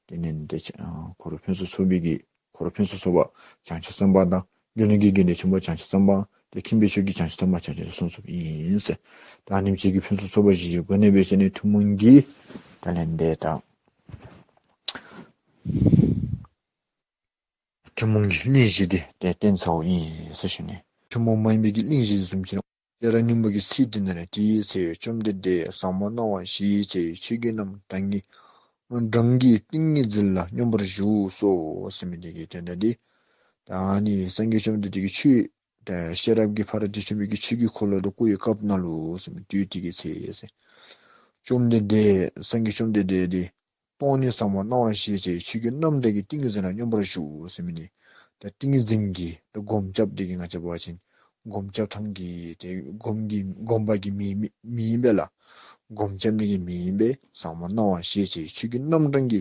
ཅིན་དེ་ལས་འདི་ཨ་འཁོར་ཕུན་སུམ་ཚོགས་པའི་གི་འཁོར་ཕུན་སུམ་ཚོགས་པ་བྱང་ཆུབ་སེམས་དཔའ་དང་དགེ་སློང་གི་དགེ་འདུན་ཆེན་པོ་བྱང་ཆུབ་སེམས་དཔའ་ཏེ་ཁྱིམ་པའི་ཆོས་ཀྱི་བྱང་ཆུབ་སེམས་དཔའ་བྱང་ཆུབ་གསུངས་གསུངསམ་ཨིན་ཟེར། ད་ཨ་ནི་ཅིག་གི་ཕུན་སུམ་ཚོགས་པ་བཞི་གི་སྒོ་ནས་འབད་ཞིནམ་ལས་ཐུན་མོང་གི་དེ་ལས་འདི་ད་ཐུན་མོང་གི་གླེང་གཞི་འདི་ཏེ་བསྟན་ཚརཝ་ཨིན་ཟེར་ཞུ་ནི། ཆེན་མོ་མ་ཡིན་པའི་གི་གླིང་བཞི་བཟུམ་ཅིག་ནང་ཤེས་རབ་སྙིང་པོ་གི་ཚིག་འདི་ནང་ལས། དེའི་ཚེ་བཅོམ་ལྡན་འདས་ཟབ་མོ་སྣང་བ་ཞེས་བྱ་བའི་ཆོས་ཀྱི་རྣམ་གྲངས་ཀྱི་གྲངས་ཀྱི་ཏིང་ངེ་འཛིན་ལ་སྙོམས་པར་ཞུགས་སོ་ཟེར་མི་འདི་གི་དོན་དག་འདི། ད་ཨ་ནི་སངས་རྒྱས་བཅོམ་ལྡན་འདས་ཀྱིས་ཆོས་ད་ཤེས་རབ་ཀྱི་ཕ་རོལ་ཏུ་ཕྱིན་པའི་གི་ཆོས་ཀྱི་འཁོར་ལོ་འདི་བསྐོར་བའི་སྐབས་ནང་ལུ་ཟེར་མི་དུས་དེ་གི་ཚེ་ཟེར། བཅོམ་ལྡན་འདས་སངས་རྒྱས་བཅོམ་ལྡན་འདས་འདི་སྟོང་ཉིད་ཟབ་མོ་སྣང་བ་ཞེས་བྱ་བའི་ཆོས་ཀྱི་རྣམ་གྲངས་ཀྱི་ཏིང་ངེ་འཛིན་ལ་སྙོམས་པར་ཞུགས་ཟེར་མི་ནི། ད་ཏིང་ངེ་འཛིན་གྱི་ད་སྒོམ་རྐྱབ་འདི་གིས་ང་བཅས་འབད་བ་ཅིན་སྒོམ་རྐྱབ་ཐངས་ཀྱི་ཏེ་སྒོམ་གྱི་སྒོམ་པ་གི་མིང་མིང་མིང་ཨིན་པས་ལགས། སྒོམ་རྐྱབ་ནི་གི་མིང་ཨིན་པས། ཟབ་མོ་སྣང་བ་ཞེས་བྱ་བའི་ཆོས་ཀྱི་རྣམ་གྲངས་ཀྱི་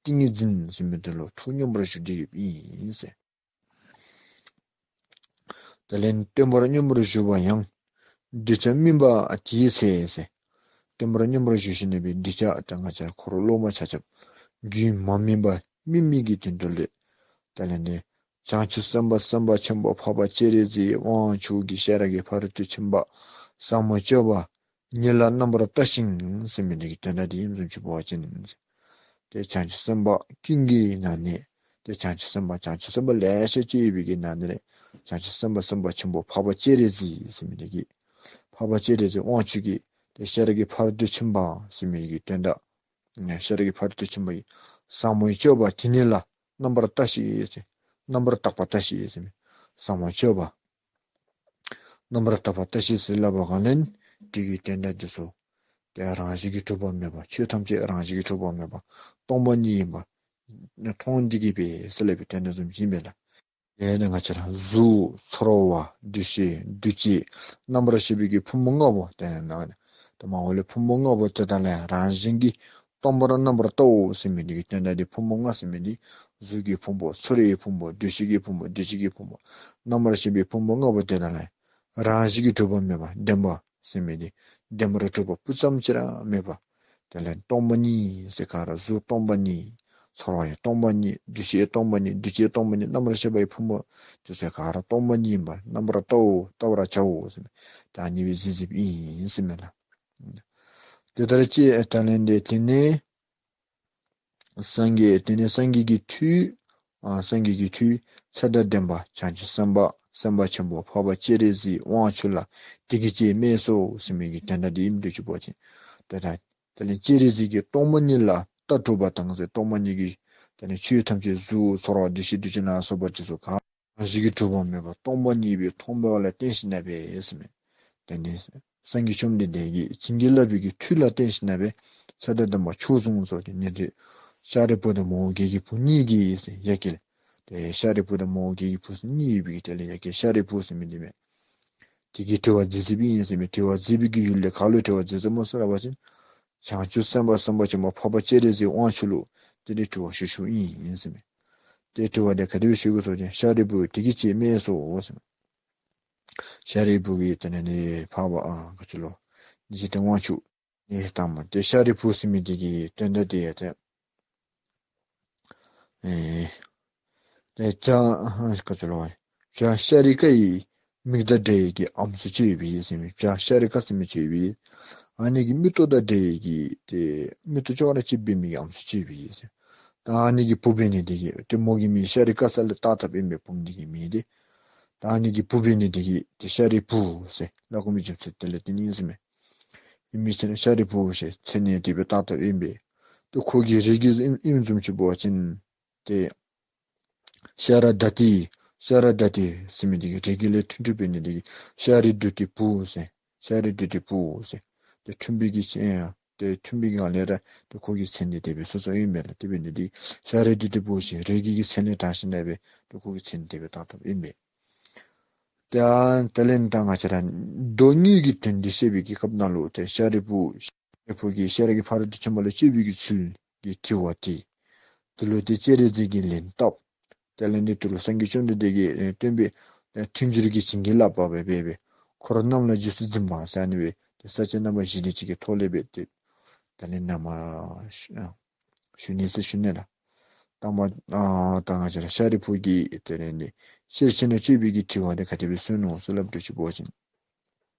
ཏིང་ངེ་འཛིན་ཟེར་མི་འདི་ལུ་ཐུགས་སྙོམས་པར་ཞུགས་ཏེ་ཡོདཔ་ཨིན་ཟེར། དེ་ལས་སྟོན་པར་སྙོམས་པར་ཞུགས་པ་ཡང་། གདུལ་བྱ་སྨིན་པ་དེའི་ཚེ་ཟེར། སྟོན་པར་སྙོམས་པར་ཞུགས་ཞིནམ་ལས་སྦེ་གདུལ་བྱ་ད་ང་བཅས་འཁོར་སློབ་མ་ཆ་ཁྱབ་རྒྱུད་མ་སྨིན་པ་སྨིན་མི་གི་དོན་དུ་ལས། དེ་ལས་ནི་བྱང་ཆུབ་སེམས་དཔའ་སེམས་དཔའ་ཆེན་པོ་འཕགས་པ་སྤྱན་རས་གཟིགས་དབང་ཕྱུག་གིས་ཤེས་རབ་ཀྱི་ཕ་རོལ་ཏུ་ཕྱིན་པ་ཟབ་མོ་སྤྱོད་པ་ཉིད་ལ་རྣམ་པར་ལྟ་ཞིང་ཟེར་མི་འདི་གི་དོན་དག་འདི་ཨིནམ་བཟུམ་ཅིག་འབད་བ་ཅིན། ཏེ་བྱང་ཆུབ་སེམས་དཔའ་ཀུན་གྱི་ནང་ནས་ཏེ་བྱང་ཆུབ་སེམས་དཔའ་བྱང་ཆུབ་སེམས་དཔའ་ལེ་ཤ་ཅིག་ཡོད་པའི་གི་ནང་ནས་ར་བྱང་ཆུབ་སེམས་དཔའ་སེམས་དཔའ་ཆེན་པོ་འཕགས་པ་སྤྱན་རས་གཟིགས་ཟེར་མི་འདི་གིས་འཕགས་པ་སྤྱན་རས་གཟིགས་དབང་ཕྱུག་གིས་ཏེ་ཤེས་རབ་ཀྱི་ཕ་རོལ་ཏུ་ཕྱིན་པ་ཟེར་མི་གི་དོན་དག་ཤེས་རབ་ཀྱི་ཕ་རོལ་ཏུ་ཕྱིན་པ་ཡི་ཟབ་མོའི་སྤྱོད་པ་དེ་ཉིད་ལ་རྣམ་པར་ལྟ་ཞིག་ཟེར། རྣམ་པར་དག་པ་ལྟ་ཞིག་ཟེར་མི་ཟབ་མོའི་སྤྱོད་པ་རྣམ་པར་དག་པ་ལྟ་ཞིག་ཟེར་སླབ་པའི་སྒང་ལས་དེ་གི་དོན་དག་འདི་ཚུ་ཏེ་རང་བཞིན་གྱིས་གྲུབ་པ་མེད་པ། ཆོས་ཐམས་ཅད་རང་བཞིན་གྱིས་གྲུབ་པ་མེད་པ། སྟོང་པ་ཉིད་ཡིན་པ་མཐོང་འདི་གིས་སྦེ་ཟེར་སླབ་པའི་དོན་དག་བཟུམ་ཅིག་ཨིན་པས་ལགས། དེ་ནི་ང་བཅས་ར་གཟུགས་ཚོར་བ་འདུ་ཤེས་འདུ་བྱེད་རྣམ་པར་ཤེས་པའི་གི་ཕུང་པོ་ལྔ་པོ་དེ་ནང་ད་མ་འོངས་ལས་ཕུང་པོ་ལྔ་པོ་དེ་དག་ལ་རང་བཞིན་གྱིས་སྟོང་པར་རྣམ་པར་བལྟའོ་ཟེར་མི་འདི་གི་དོན་དག་འདི་ཕུང་པོ་ལྔ་ཟེར་མི་འདི་གཟུགས་ཀྱི་ཕུང་པོ་ཚོར་བའི་ཕུང་པོ་འདུ་ཤེས་ཀྱི་ཕུང་པོ་འདུ་བྱེད་ཀྱི་ཕུང་པོ་རྣམ་པར་ཤེས་པའི་ཕུང་པོ་ལྔ་པོ་དེ་དག་ལ་རང་བཞིན་གྱིས་གྲུབ་པ་མེད་པ་བདེན་པ་ཟེར་མི་འདི་བདེན་པར་གྲུབ་པ་སྤུ་ཙམ་ཅིག་ར་མེད་པ། དེ་ལས་སྟོང་པ་ཉིད་ཟེར་ག་ར་གཟུགས་སྟོང་པ་ཉིད། ཚོར་བ་ཡང་སྟོང་པ་ཉིད། འདུ་ཤེས་སྟོང་པ་ཉིད། འདུ་བྱེད་སྟོང་པ་ཉིད། རྣམ་པར་ཤེས་པའི་ཕུང་པོ་དེ་ཚུ་ག་ར་སྟོང་པ་ཉིད་ཨིན་པར་རྣམ་པར་བལྟའོ། བལྟ་བར་བྱའོ་ཟེར་མི་ད་ཨ་ནི་སྦེ་གཟིགས་གཟིགསཔ་ཨིན་ཟེར་མས་ལགས། དེ་ལྟར་ཅི་ད་ལན་དེ་དེ་ནས་སངས་རྒྱས་དེ་ནས་སངས་རྒྱས་ཀྱི་མཐུས་ཨ་སངས་རྒྱས་ཀྱི་མཐུས་ཚེ་དང་ལྡན་པ་བྱང་ཆུབ་སེམས་དཔའ་སེམས་དཔའ་ཆེན་པོ་འཕགས་པ་སྤྱན་རས་གཟིགས་དབང་ཕྱུག་ལ་དེ་སྐད་ཅེས་སྨྲས་སོ་ཟེར་མི་གི་དོན་དག་འདི་ཨིནམ་འདྲཝ་ཅིག་འབད་བ་ཅིན། དེ་ལས་སྤྱན་རས་གཟིགས་ཀྱིས་སྟོང་པ་ཉིད་ལ་ལྟ་གྲུབ་པ་དང་ཟེར་སྟོང་པ་ཉིད་ཀྱི་དེ་ནས་ཆོས་ཐམས་ཅད་གཟུགས་ཚོར་བ་འདུ་ཤེས་འདུ་བྱེད་ལ་སོགས་པ་དེ་ཚུ་ག་རང་བཞིན་གྱིས་གྲུབ་པ་མེད་པ་སྟོང་པ་ཉིད་སྦེ་མཐོང་བ་ལ་བརྟེན་ཞིནམ་ལས་ཟེར་མས། དེ་ནི་སངས་རྒྱས་བཅོམ་ལྡན་འདས་ཀྱིས་བྱིན་གྱིས་བརླབས་པའི་གི་མཐུ་ལ་བརྟེན་ཞིནམ་ལས་ཚེ་དང་ལྡན་པ་མཆོག་ཟུང་སོགས་ཏེ་ནི་དེ་ཤཱ་རིའི་བུ་དང་མོའུ་འགལ་གྱི་བུ་གཉིས་ཀྱིས་ཟེར་ཡ་གི་ཏེ་ཤཱ་རིའི་བུ་དང་མོའུ་འགལ་གྱི་བུ་གཉིས་ཡོད་པའི་གི་དེ་ལས་ཡ་གི་ཤཱ་རིའི་བུ་ཟེར་མི་འདི་མས། དེ་གིས་དྲི་བ་མཛད་མཛདཔ་ཨིན་ཟེར་མས། དྲི་བ་མཛད་པའི་གི་ཡུལ་ལས་ག་ལུ་དྲི་བ་མཛད་མཛདཔ་སྨོ་ཟེར་བ་ཅིན་བྱང་ཆུབ་སེམས་དཔའ་སེམས་དཔའ་ཆེན་པོ་འཕགས་པ་སྤྱན་རས་གཟིགས་དབང་ཕྱུག་ལུ་དེ་ལས་དྲི་བ་ཞུ་ཞུཝ་ཨིན་ཟེར་མས། ཏེ་དྲི་བ་དེ་ག་དེ་སྦེ་ཞུ་གེ་ཟེར་བ་ཅིན་ཤཱ་རིའི་བུ་དེ་སྐད་ཅེས་སྨྲས་སོ་ཟེར་མས། ཤཱ་རིའི་བུ་གིས་དེ་ནས་ནི་འཕགས་པ་ཨ་ག་ཅི་ལོ་འཇིག་རྟེན་དབང་ཕྱུག་ནི་དང་པ་ཏེ་ཤཱ་རིའི་བུ་ཟེར་མི་དེ་གི་དོན་དག་དེ་ཡང་ཏེ་ཨེ་ཏེ་བྱ་ཨ་ག་ཅི་ལོ་བྱ་ཤཱ་རི་ཀ་ཡི་མིག་དང་འདྲ་བའི་གི་ཨམ་སྲུ་ཅིག་ཡོད་པས་ཟེར་མས། བྱ་ཤཱ་རི་ཀ་ཟེར་མི་ཅིག་ཡོད་པས། ཨ་ནི་གི་མིག་ཏོ་དང་འདྲ་བའི་གི་ཏེ་མིག་ཏོ་ཅོག་ར་གཅིགཔ་འབད་མི་གི་ཨམ་སྲུ་ཅིག་ཡོད་པས་ཟེར། ད་ཨ་ནི་གི་བུ་འབད་ནི་དེ་གིས་ཏེ་མོ་གི་མིང་ཤཱ་རི་ཀ་ཟེར་ལས་བཏགས་བཏགསཔ་ཨིན་པས་བུམོ་འདི་གི་མིང་འདི། ད་ཨ་ནི་གི་བུ་འབད་ནི་དེ་གིས་ཏེ་ཤཱ་རིའི་བུ་ཟེར་སླབ་དགོ་མི་རྒྱུ་མཚན་དེ་ལས་བརྟེན་ཨིན་ཟེར་མས། ཨིན་མི་ཅིག་ནི་ཤཱ་རིའི་བུ་ཟེར་མཚན་ནི་དེ་སྦེ་བཏགས་བཏགསཔ་ཨིན་པས། ཏེ་ཁོ་གི་རིགས་རྒྱུད་ཨིནམ་བཟུམ་ཅིག་འབད་བ་ཅིན་ཏེ་ཤཱ་ར་དྭ་ཏི་ཤཱ་ར་དྭ་ཏི་ཟེར་མི་དེ་གི་རིགས་རྒྱུད་ལས་འཁྲུངས་འཁྲུངསམ་འབད་ནི་དེ་གིས་ཤཱ་རི་དྭ་ཏིའི་བུ་ཟེར། ཤཱ་རི་དྭ་ཏིའི་བུ་ཟེར། ཏེ་འཁྲུངས་པའི་གི་ཅིག་ཡང་ཏེ་འཁྲུངས་པའི་གི་སྒང་ལས་ར་ཏེ་ཁོ་གི་མཚན་འདི་དེ་སྦེ་སོ་སོ་ཨིན་པས་ལགས། དེ་འབད་ནི་དེ་གིས་ཤཱ་རི་དྭ་ཏིའི་བུ་ཟེར་རིགས་རྒྱུད་ཀྱི་མཚན་ལས་དྲངས་ཞིནམ་ལས་སྦེ་ཏེ་ཁོ་གི་མཚན་དེ་སྦེ་བཏགས་བཏགསཔ་ཨིན་པས། ཏེ་ཨ་དེ་ལས་ད་ང་བཅས་ར་མདོ་གཉིས་ཀྱི་དོན་འདི་བཤད་པའི་གི་སྐབས་ནང་ལུ་ཏེ་ཤཱ་རིའི་བུ་ཤཱ་རིའི་བུ་གིས་ཤེས་རབ་ཀྱི་ཕ་རོལ་ཏུ་ཕྱིན་པ་ལ་སྤྱོད་པའི་གི་ཚུལ་གྱི་དྲི་བ་དྲིས། དེ་ལུ་ཏེ་སྤྱན་རས་གཟིགས་ཀྱིས་ལན་བཏབ། དེ་ལས་ཏེ་དེ་ལུ་སངས་རྒྱས་བཅོམ་ལྡན་འདས་ཀྱིས་ཨེ་སྟོན་པའི་ཨེ་མཐུན་སྦྱོར་གྱིས་བྱིན་གྱིས་བརླབས་པ་སྦེ་འབད་སྦེ་འཁོར་རྣམས་ལ་རྗེས་སུ་འཛིན་པ་ཟེར་ཨ་ནི་སྦེ་ཏེ་ས་བཅད་རྣམ་པ་བཞི་དེ་ཅིག་གི་ཐོག་ལས་སྦེ་ཏེ་དེ་ལས་ནཱ་མར་ཞུ་ཨ་ཞུ་ནི་ཟེར་ཞུ་ནི་ལགས། དང་པ་ཨ་ད་ང་བཅས་ར་ཤཱ་རིའི་བུ་གིས་དེ་ལས་ནི་ཤེར་ཕྱིན་ལ་སྤྱོད་པའི་གི་དྲི་བ་དེ་ག་དེ་སྦེ་གསུངས་ནུག་ཟེར་སླབ་དོ་ཅིག་འབད་བ་ཅིན།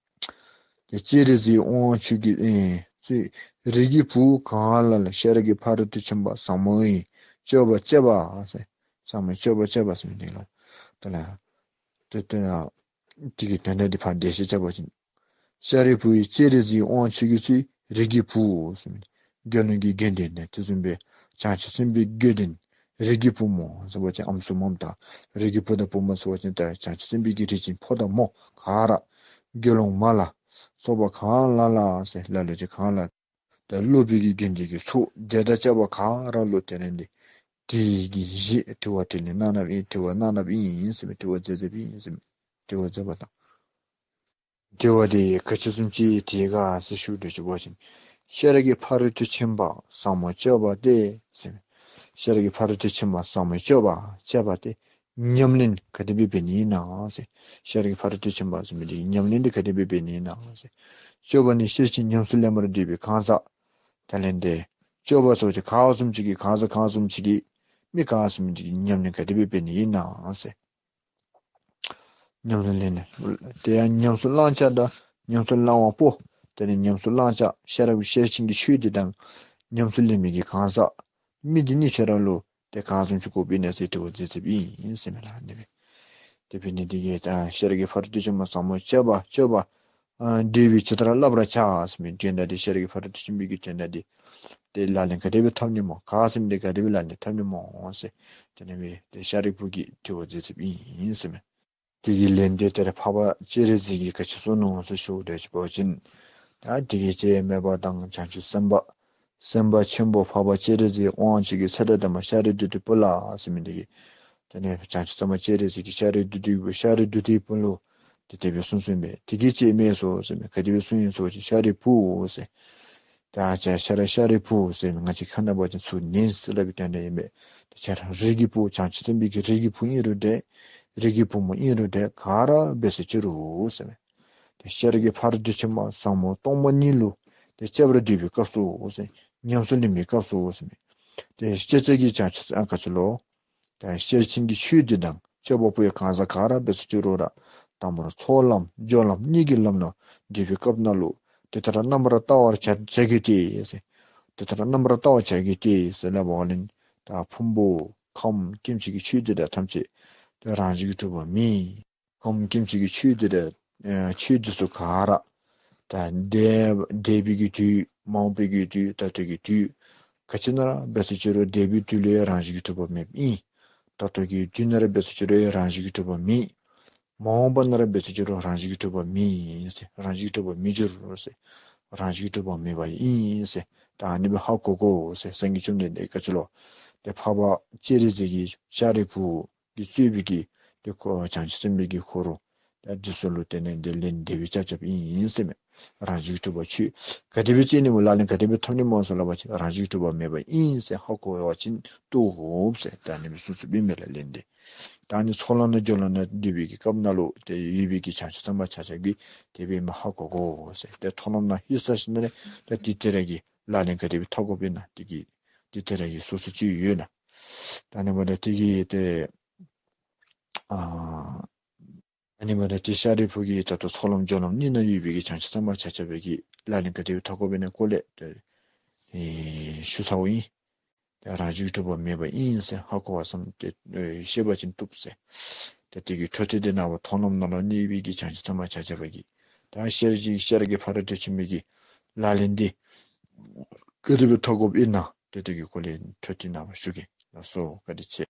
ཏེ་སྤྱན་རས་གཟིགས་དབང་ཕྱུག་གིས་ཨེ་ཚུལ་རིགས་ཀྱི་བུ་གང་ལ་ལ་ཤེས་རབ་ཀྱི་ཕ་རོལ་ཏུ་ཕྱིན་པ་ཟབ་མོའི་སྤྱོད་པ་སྤྱད་པ་ཟེར། ཟབ་མོའི་སྤྱོད་པ་སྤྱད་པ་ཟེར་མི་འདི་ལུ་དེ་ལས་ཏེ་དེ་ཡང་ དེ་གི་དོན་དག་འདི་ཕར་འགྲེལ་བཤད་རྐྱབ་པ་ཅིན། ཤཱ་རིའི་བུ་ཡི་སྤྱན་རས་གཟིགས་དབང་ཕྱུག་གི་ཚུལ་རིགས་ཀྱི་བུ་ཟེར་མི་དགེ་སློང་གི་དགེ་འདུན་ནི་དེ་བཟུམ་སྦེ་བྱང་ཆུབ་སེམས་དཔའི་དགེ་འདུན་རིགས་ཀྱི་བུ་མོ་ཟེར་བ་ཅིན་ཨམ་སྲུ་མམ་དང་རིགས་ཀྱི་བུ་དང་བུ་མོ་ཟེར་བ་ཅིན་ད་བྱང་ཆུབ་སེམས་དཔའི་གི་རིགས་ཅན་ཕོ་དང་མོ་ག་ར་དགེ་སློང་མ་ལ་སོགས་པ་གང་ལ་ལ་ཟེར་ལ་ལུ་ཅིག་གང་ལ་ད་སློབ་དཔོན་གྱི་དགེ་འདུན་གྱི་ཚོགས་དེ་དང་བཅས་པ་ག་ར་ལུ་དེ་ལས་འདི་དྲི་གི་གཞི་དྲི་བ་དྲིས་ལན་གནང་གནངམ་ཨིན། དྲི་བ་གནང་གནངམ་ཨིན་ཟེར་མི་དྲི་བ་མཛད་མཛདཔ་ཨིན་ཟེར་མི་དྲི་བ་མཛད་པ་དང་། དྲི་བ་དེ་ག་ཅི་བཟུམ་ཅིག་དྲིས་ག་ཟེར་ཞུ་དོ་ཅིག་འབད་བ་ཅིན། ཤེས་རབ་ཀྱི་ཕ་རོལ་ཏུ་ཕྱིན་པ་ཟབ་མོ་སྤྱོད་པ་སྟེ་ཟེར་མི། ཤེས་རབ་ཀྱི་ཕ་རོལ་ཏུ་ཕྱིན་པ་ཟབ་མོ་སྤྱོད་པ་སྤྱོད་པ་སྟེ། ཉམས་ལེན་ག་དེ་སྦེ་འབད་ནི་ཨིན་ན་ཟེར། ཤེས་རབ་ཀྱི་ཕ་རོལ་ཏུ་ཕྱིན་པ་ཟེར་མི་དེ་ཉམས་ལེན་དེ་ག་དེ་སྦེ་འབད་ནི་ཨིན་ན་ཟེར། སྤྱོད་པ་ནི་ཤེར་ཕྱིན་ཉམས་སུ་ལེན་པར་འདོད་པའི་གང་ཟག་དེ་ལས་འདི་སྤྱོད་པ་སོགས་ཀྱི་ག་བཟུམ་ཅིག་གི་གང་ཟག་གང་བཟུམ་ཅིག་གིས་མི་ག་བཟུམ་ཅིག་གིས་ཉམས་ལེན་ག་དེ་སྦེ་འབད་ནི་ཨིན་ན་ཟེར། ཉམས་སུ་ལེན་ནི། དེ་ཡང་ཉམས་སུ་བླང་བྱ་དང་ཉམས་སུ་བླང་བ་པོ། དེ་ནི་ཉམས་སུ་བླང་བྱ་ཤེས་རབ་ཀྱི་ཤེར་ཕྱིན་གྱི་ཆོས་འདི་དང་ཉམས་སུ་ལེན་མི་གི་གང་ཟག་མི་འདི་གཉིས་ཆ་ར་ལུ་དེ་ག་བཟུམ་ཅིག་དགོཔ་ཨིན་ན་ཟེར་དྲི་བ་མཛད་མཛདཔ་ཨིན་ཟེར་མས་ལགས། ཨ་ནི་སྦེ་དེ་འབད་ནི་འདི་གིས་ད་ཤེས་རབ་ཀྱི་ཕ་རོལ་ཏུ་ཕྱིན་པ་ཟབ་མོ་སྤྱོད་པ་སྤྱོད་པ་ཨ་འདོད་པའི་ཇི་ལྟར་བསླབ་པར་བྱ་ཟེར་མི་དོན་དག་འདི་ཤེས་རབ་ཀྱི་ཕ་རོལ་ཏུ་ཕྱིན་པའི་གི་དོན་དག་འདི་དེ་ལག་ལེན་ག་དེ་སྦེ་འཐབ་ནི་སྨོ། ག་ཟེར་མི་འདི་ག་དེ་སྦེ་ལག་ལེན་འཐབ་ནི་སྨོ་ཟེར། དེ་ནི་སྦེ་དེ་ཤཱ་རིའི་བུ་གིས་དྲི་བ་མཛད་མཛདཔ་ཨིན་ཟེར་མས། དེ་གི་ལན་འདི་ད་རེས་འཕགས་པ་སྤྱན་རས་གཟིགས་ཀྱིས་ག་ཅི་གསུངས་ནུག་ཟེར་ཞུ་དོ་ཅིག་འབད་བ་ཅིན། ད་དེ་གི་ཅིག་སྨྲས་པ་དང་བྱང་ཆུབ་སེམས་དཔའ་སེམས་དཔའ་ཆེན་པོ་འཕགས་པ་སྤྱན་རས་གཟིགས་དབང་ཕྱུག་གིས་ཚེ་དང་ལྡན་པ་ཤཱ་རིའི་བདུད་འདུལ་བུ་ལ་ཟེར་མི་འདི་གིས། དེ་ནས་བྱང་ཆུབ་སེམས་དཔའ་སྤྱན་རས་གཟིགས་ཀྱིས་ཤཱ་རིའི་བདུད་འདུལ་བུ་ཤཱ་རིའི་བདུད་འདུལ་བུ་ལུ་དེ་དེ་སྦེ་གསུངས་གསུངསམ་མས། དེ་གི་ཅིག་སྨྲས་སོ་ཟེར་མས། ག་དེ་སྦེ་གསུངས་ཡི་ཟེར་བ་ཅིན་ཤཱ་རིའི་བུ་ཟེར། ད་ཅ་ཤ་ར་ཤཱ་རིའི་བུ་ཟེར་མི་ང་བཅས་ཁ་ནང་འབད་བ་ཅིན་ཚུར་ནན་ཟེར་སླབ་པའི་དོན་དག་ཨིན་པས། ད་ཅ་ར་རིགས་ཀྱི་བུ་བྱང་ཆུབ་སེམས་དཔའི་གི་རིགས་ཀྱི་བུ་ཨིན་རུང་འདྲ། རིགས་ཀྱི་བུ་མོ་ཨིན་རུང་འདྲ། ག་ར་འབད་ཟེར་ཅི་རུང་ཟེར་མས། ཏེ་ཤེས་རབ་ཀྱི་ཕ་རོལ་ཏུ་ཕྱིན་པ་ཟབ་མོ་སྟོང་པ་ཉིད་ལུ་ཏེ་སྤྱད་པར་འདོད་པའི་སྐབས་སུ་ཟེར། ཉམས་སུ་ལེན་པའི་སྐབས་སུ་ཟེར་མས། ཏེ་སྐྱེ་ཚད་ཀྱི་བྱང་ཆུབ་ཨ་ག་ཅི་ལོ། ཏེ་ཤེར་ཕྱིན་གྱི་ཆོས་འདི་དང་སྤྱོད་པ་པོའི་གང་ཟག་ག་ར་འབད་ཟེར་ཅི་རུང་ར་དང་པོར་ཚོགས་ལམ་སྦྱོར་ལམ་གཉིས་ཀྱི་ལམ་ནང་སྡོད་པའི་སྐབས་ནང་ལུ་དེ་ལྟར་རྣམ་པར་བལྟ་བར་བྱ་བྱ་དགོས་ཏེ་ཟེར། དེ་ལྟར་རྣམ་པར་བལྟ་བར་བྱ་དགོས་ཏེ་ཟེར་སླབ་པ་ལས་ད་ཕུང་པོ་ཁམས་སྐྱེ་མཆེད་ཀྱི་ཆོས་འདི་དག་ཐམས་ཅད་ཏེ་རང་བཞིན་གྱིས་གྲུབ་པ་མེད། ཁམས་སྐྱེ་མཆེད་ཀྱི་ཆོས་འདི་དག་ཨེ་ཆོས་འདི་ཚུ་ག་ར་ད་འདས་འདས་པའི་གི་དུས་མ་འོངས་པའི་གི་དུས་ད་ལྟའི་གི་དུས་ག་ཅི་ནང་ར་འབད་ཟེར་ཅི་རུང་འདས་པའི་དུས་ལུ་ཡང་རང་བཞིན་གྱིས་གྲུབ་པ་མེདཔ་ཨིན། ད་ལྟའི་གི་དུས་ནང་ར་འབད་ཟེར་ཅི་རུང་ཡང་རང་བཞིན་གྱིས་གྲུབ་པ་མེད། མ་འོངས་པ་ནང་ར་འབད་ཟེར་ཅི་རུང་རང་བཞིན་གྱིས་གྲུབ་པ་མེད་ཟེར། རང་བཞིན་གྱིས་གྲུབ་པ་མི་འགྱུར་ཟེར། རང་བཞིན་གྱིས་གྲུབ་པ་མེདཔ་ཨིན་ཟེར། ད་ཨ་ནི་སྦེ་ཧ་གོ་དགོ་ཟེར། སངས་རྒྱས་བཅོམ་ལྡན་འདས་ག་ཅི་ལོ། ཏེ་འཕགས་པ་སྤྱན་རས་གཟིགས་ཀྱིས་ཤཱ་རིའི་བུ་གིས་གཙོས་པའི་གི་ཏེ་ཁོ་བྱང་ཆུབ་སེམས་དཔའི་གི་འཁོར་ད་འདི་ཚུ་ལུ་བརྟེན་ནས་འདི་ལན་དེ་སྦེ་རྐྱབ་རྐྱབ་ཨིན་ཟེར་མས། རང་བཞིན་གྱིས་གྲུབ་པ་ཆོས་ག་དེ་སྦེ་སྐྱེ་ནི་སྨོ། ལག་ལེན་ག་དེ་སྦེ་འཐབ་ནི་སྨོ་ཟེར་སླབ་པ་ཅིན་རང་བཞིན་གྱིས་གྲུབ་པ་མེདཔ་ཨིན་ཟེར་ཧ་གོ་བ་ཅིན་བཏུབ་ཟེར། ད་ཨ་ནི་སྦེ་གསུངས་གསུངསམ་ཨིན་མས་ལགས་ལན་འདི། ད་ཨ་ནི་ཚོགས་ལམ་ནང་སྦྱོར་ལམ་ནང་སྡོད་པའི་གི་སྐབས་ནང་ལུ་ཏེ་ཡོད་པའི་གི་བྱང་ཆུབ་སེམས་དཔའ་ཆ་ཁྱབ་ཀྱིས་དེ་སྦེ་མ་ཧ་གོ་དགོ་ཟེར། ཏེ་མཐོང་ལམ་ནང་ལྷོད་ས་ཞིནམ་ལས་ད་དེ་དེ་ར་གི་ལག་ལེན་ག་དེ་སྦེ་འཐབ་དགོཔ་ཨིན་ན་དེ་གི་དེ་དེ་ར་གི་སོ་སོ་ཅིག་ཡོད་ལགས། ད་ཨ་ནི་འབདཝ་ད་དེ་གི་ཏེ་ཨ་ཨ་ནི་འབདཝ་ད་ཏེ་ཤཱ་རིའི་བུ་གིས་ད་ལྟོ་ཚོགས་ལམ་སྦྱོར་ལམ་གཉིས་ནང་ཡོད་པའི་གི་བྱང་ཆུབ་སེམས་དཔའ་ཆ་ཁྱབ་ཀྱིས་ལག་ལེན་ག་དེ་སྦེ་འཐབ་དགོཔ་ཨིན་ན་སྐོར་ལས་ཏེ་ཨེ་ཞུ་ཚརཝ་ཨིན། ཏེ་རང་བཞིན་གྱིས་གྲུབ་པ་མེདཔ་ཨིན་ཟེར་ཧ་གོ་བ་ཙམ་ཏེ་ཨེ་ཤེས་པ་ཅིན་བཏུབ་ཟེར། ཏེ་དེ་གི་འཕྲོ་མཐུད་དེ་ནངས་པ་མཐོང་ལམ་ནང་ལུ་གནས་པའི་གི་བྱང་ཆུབ་སེམས་དཔའ་ཆ་ཁྱབ་ཀྱིས་ད་ཤེར་ཕྱིན་ཤེས་རབ་ཀྱི་ཕ་རོལ་ཏུ་ཕྱིན་པའི་གི་ལག་ལེན་འདི་ག་དེ་སྦེ་འཐབ་དགོཔ་ཨིན་ན་ཏེ་དེ་གི་སྐོར་ལས་འཕྲོ་མཐུད་ནངས་པ་ཞུ་གེ། ལགས་སོ། བཀའ་དྲིན་ཆེ།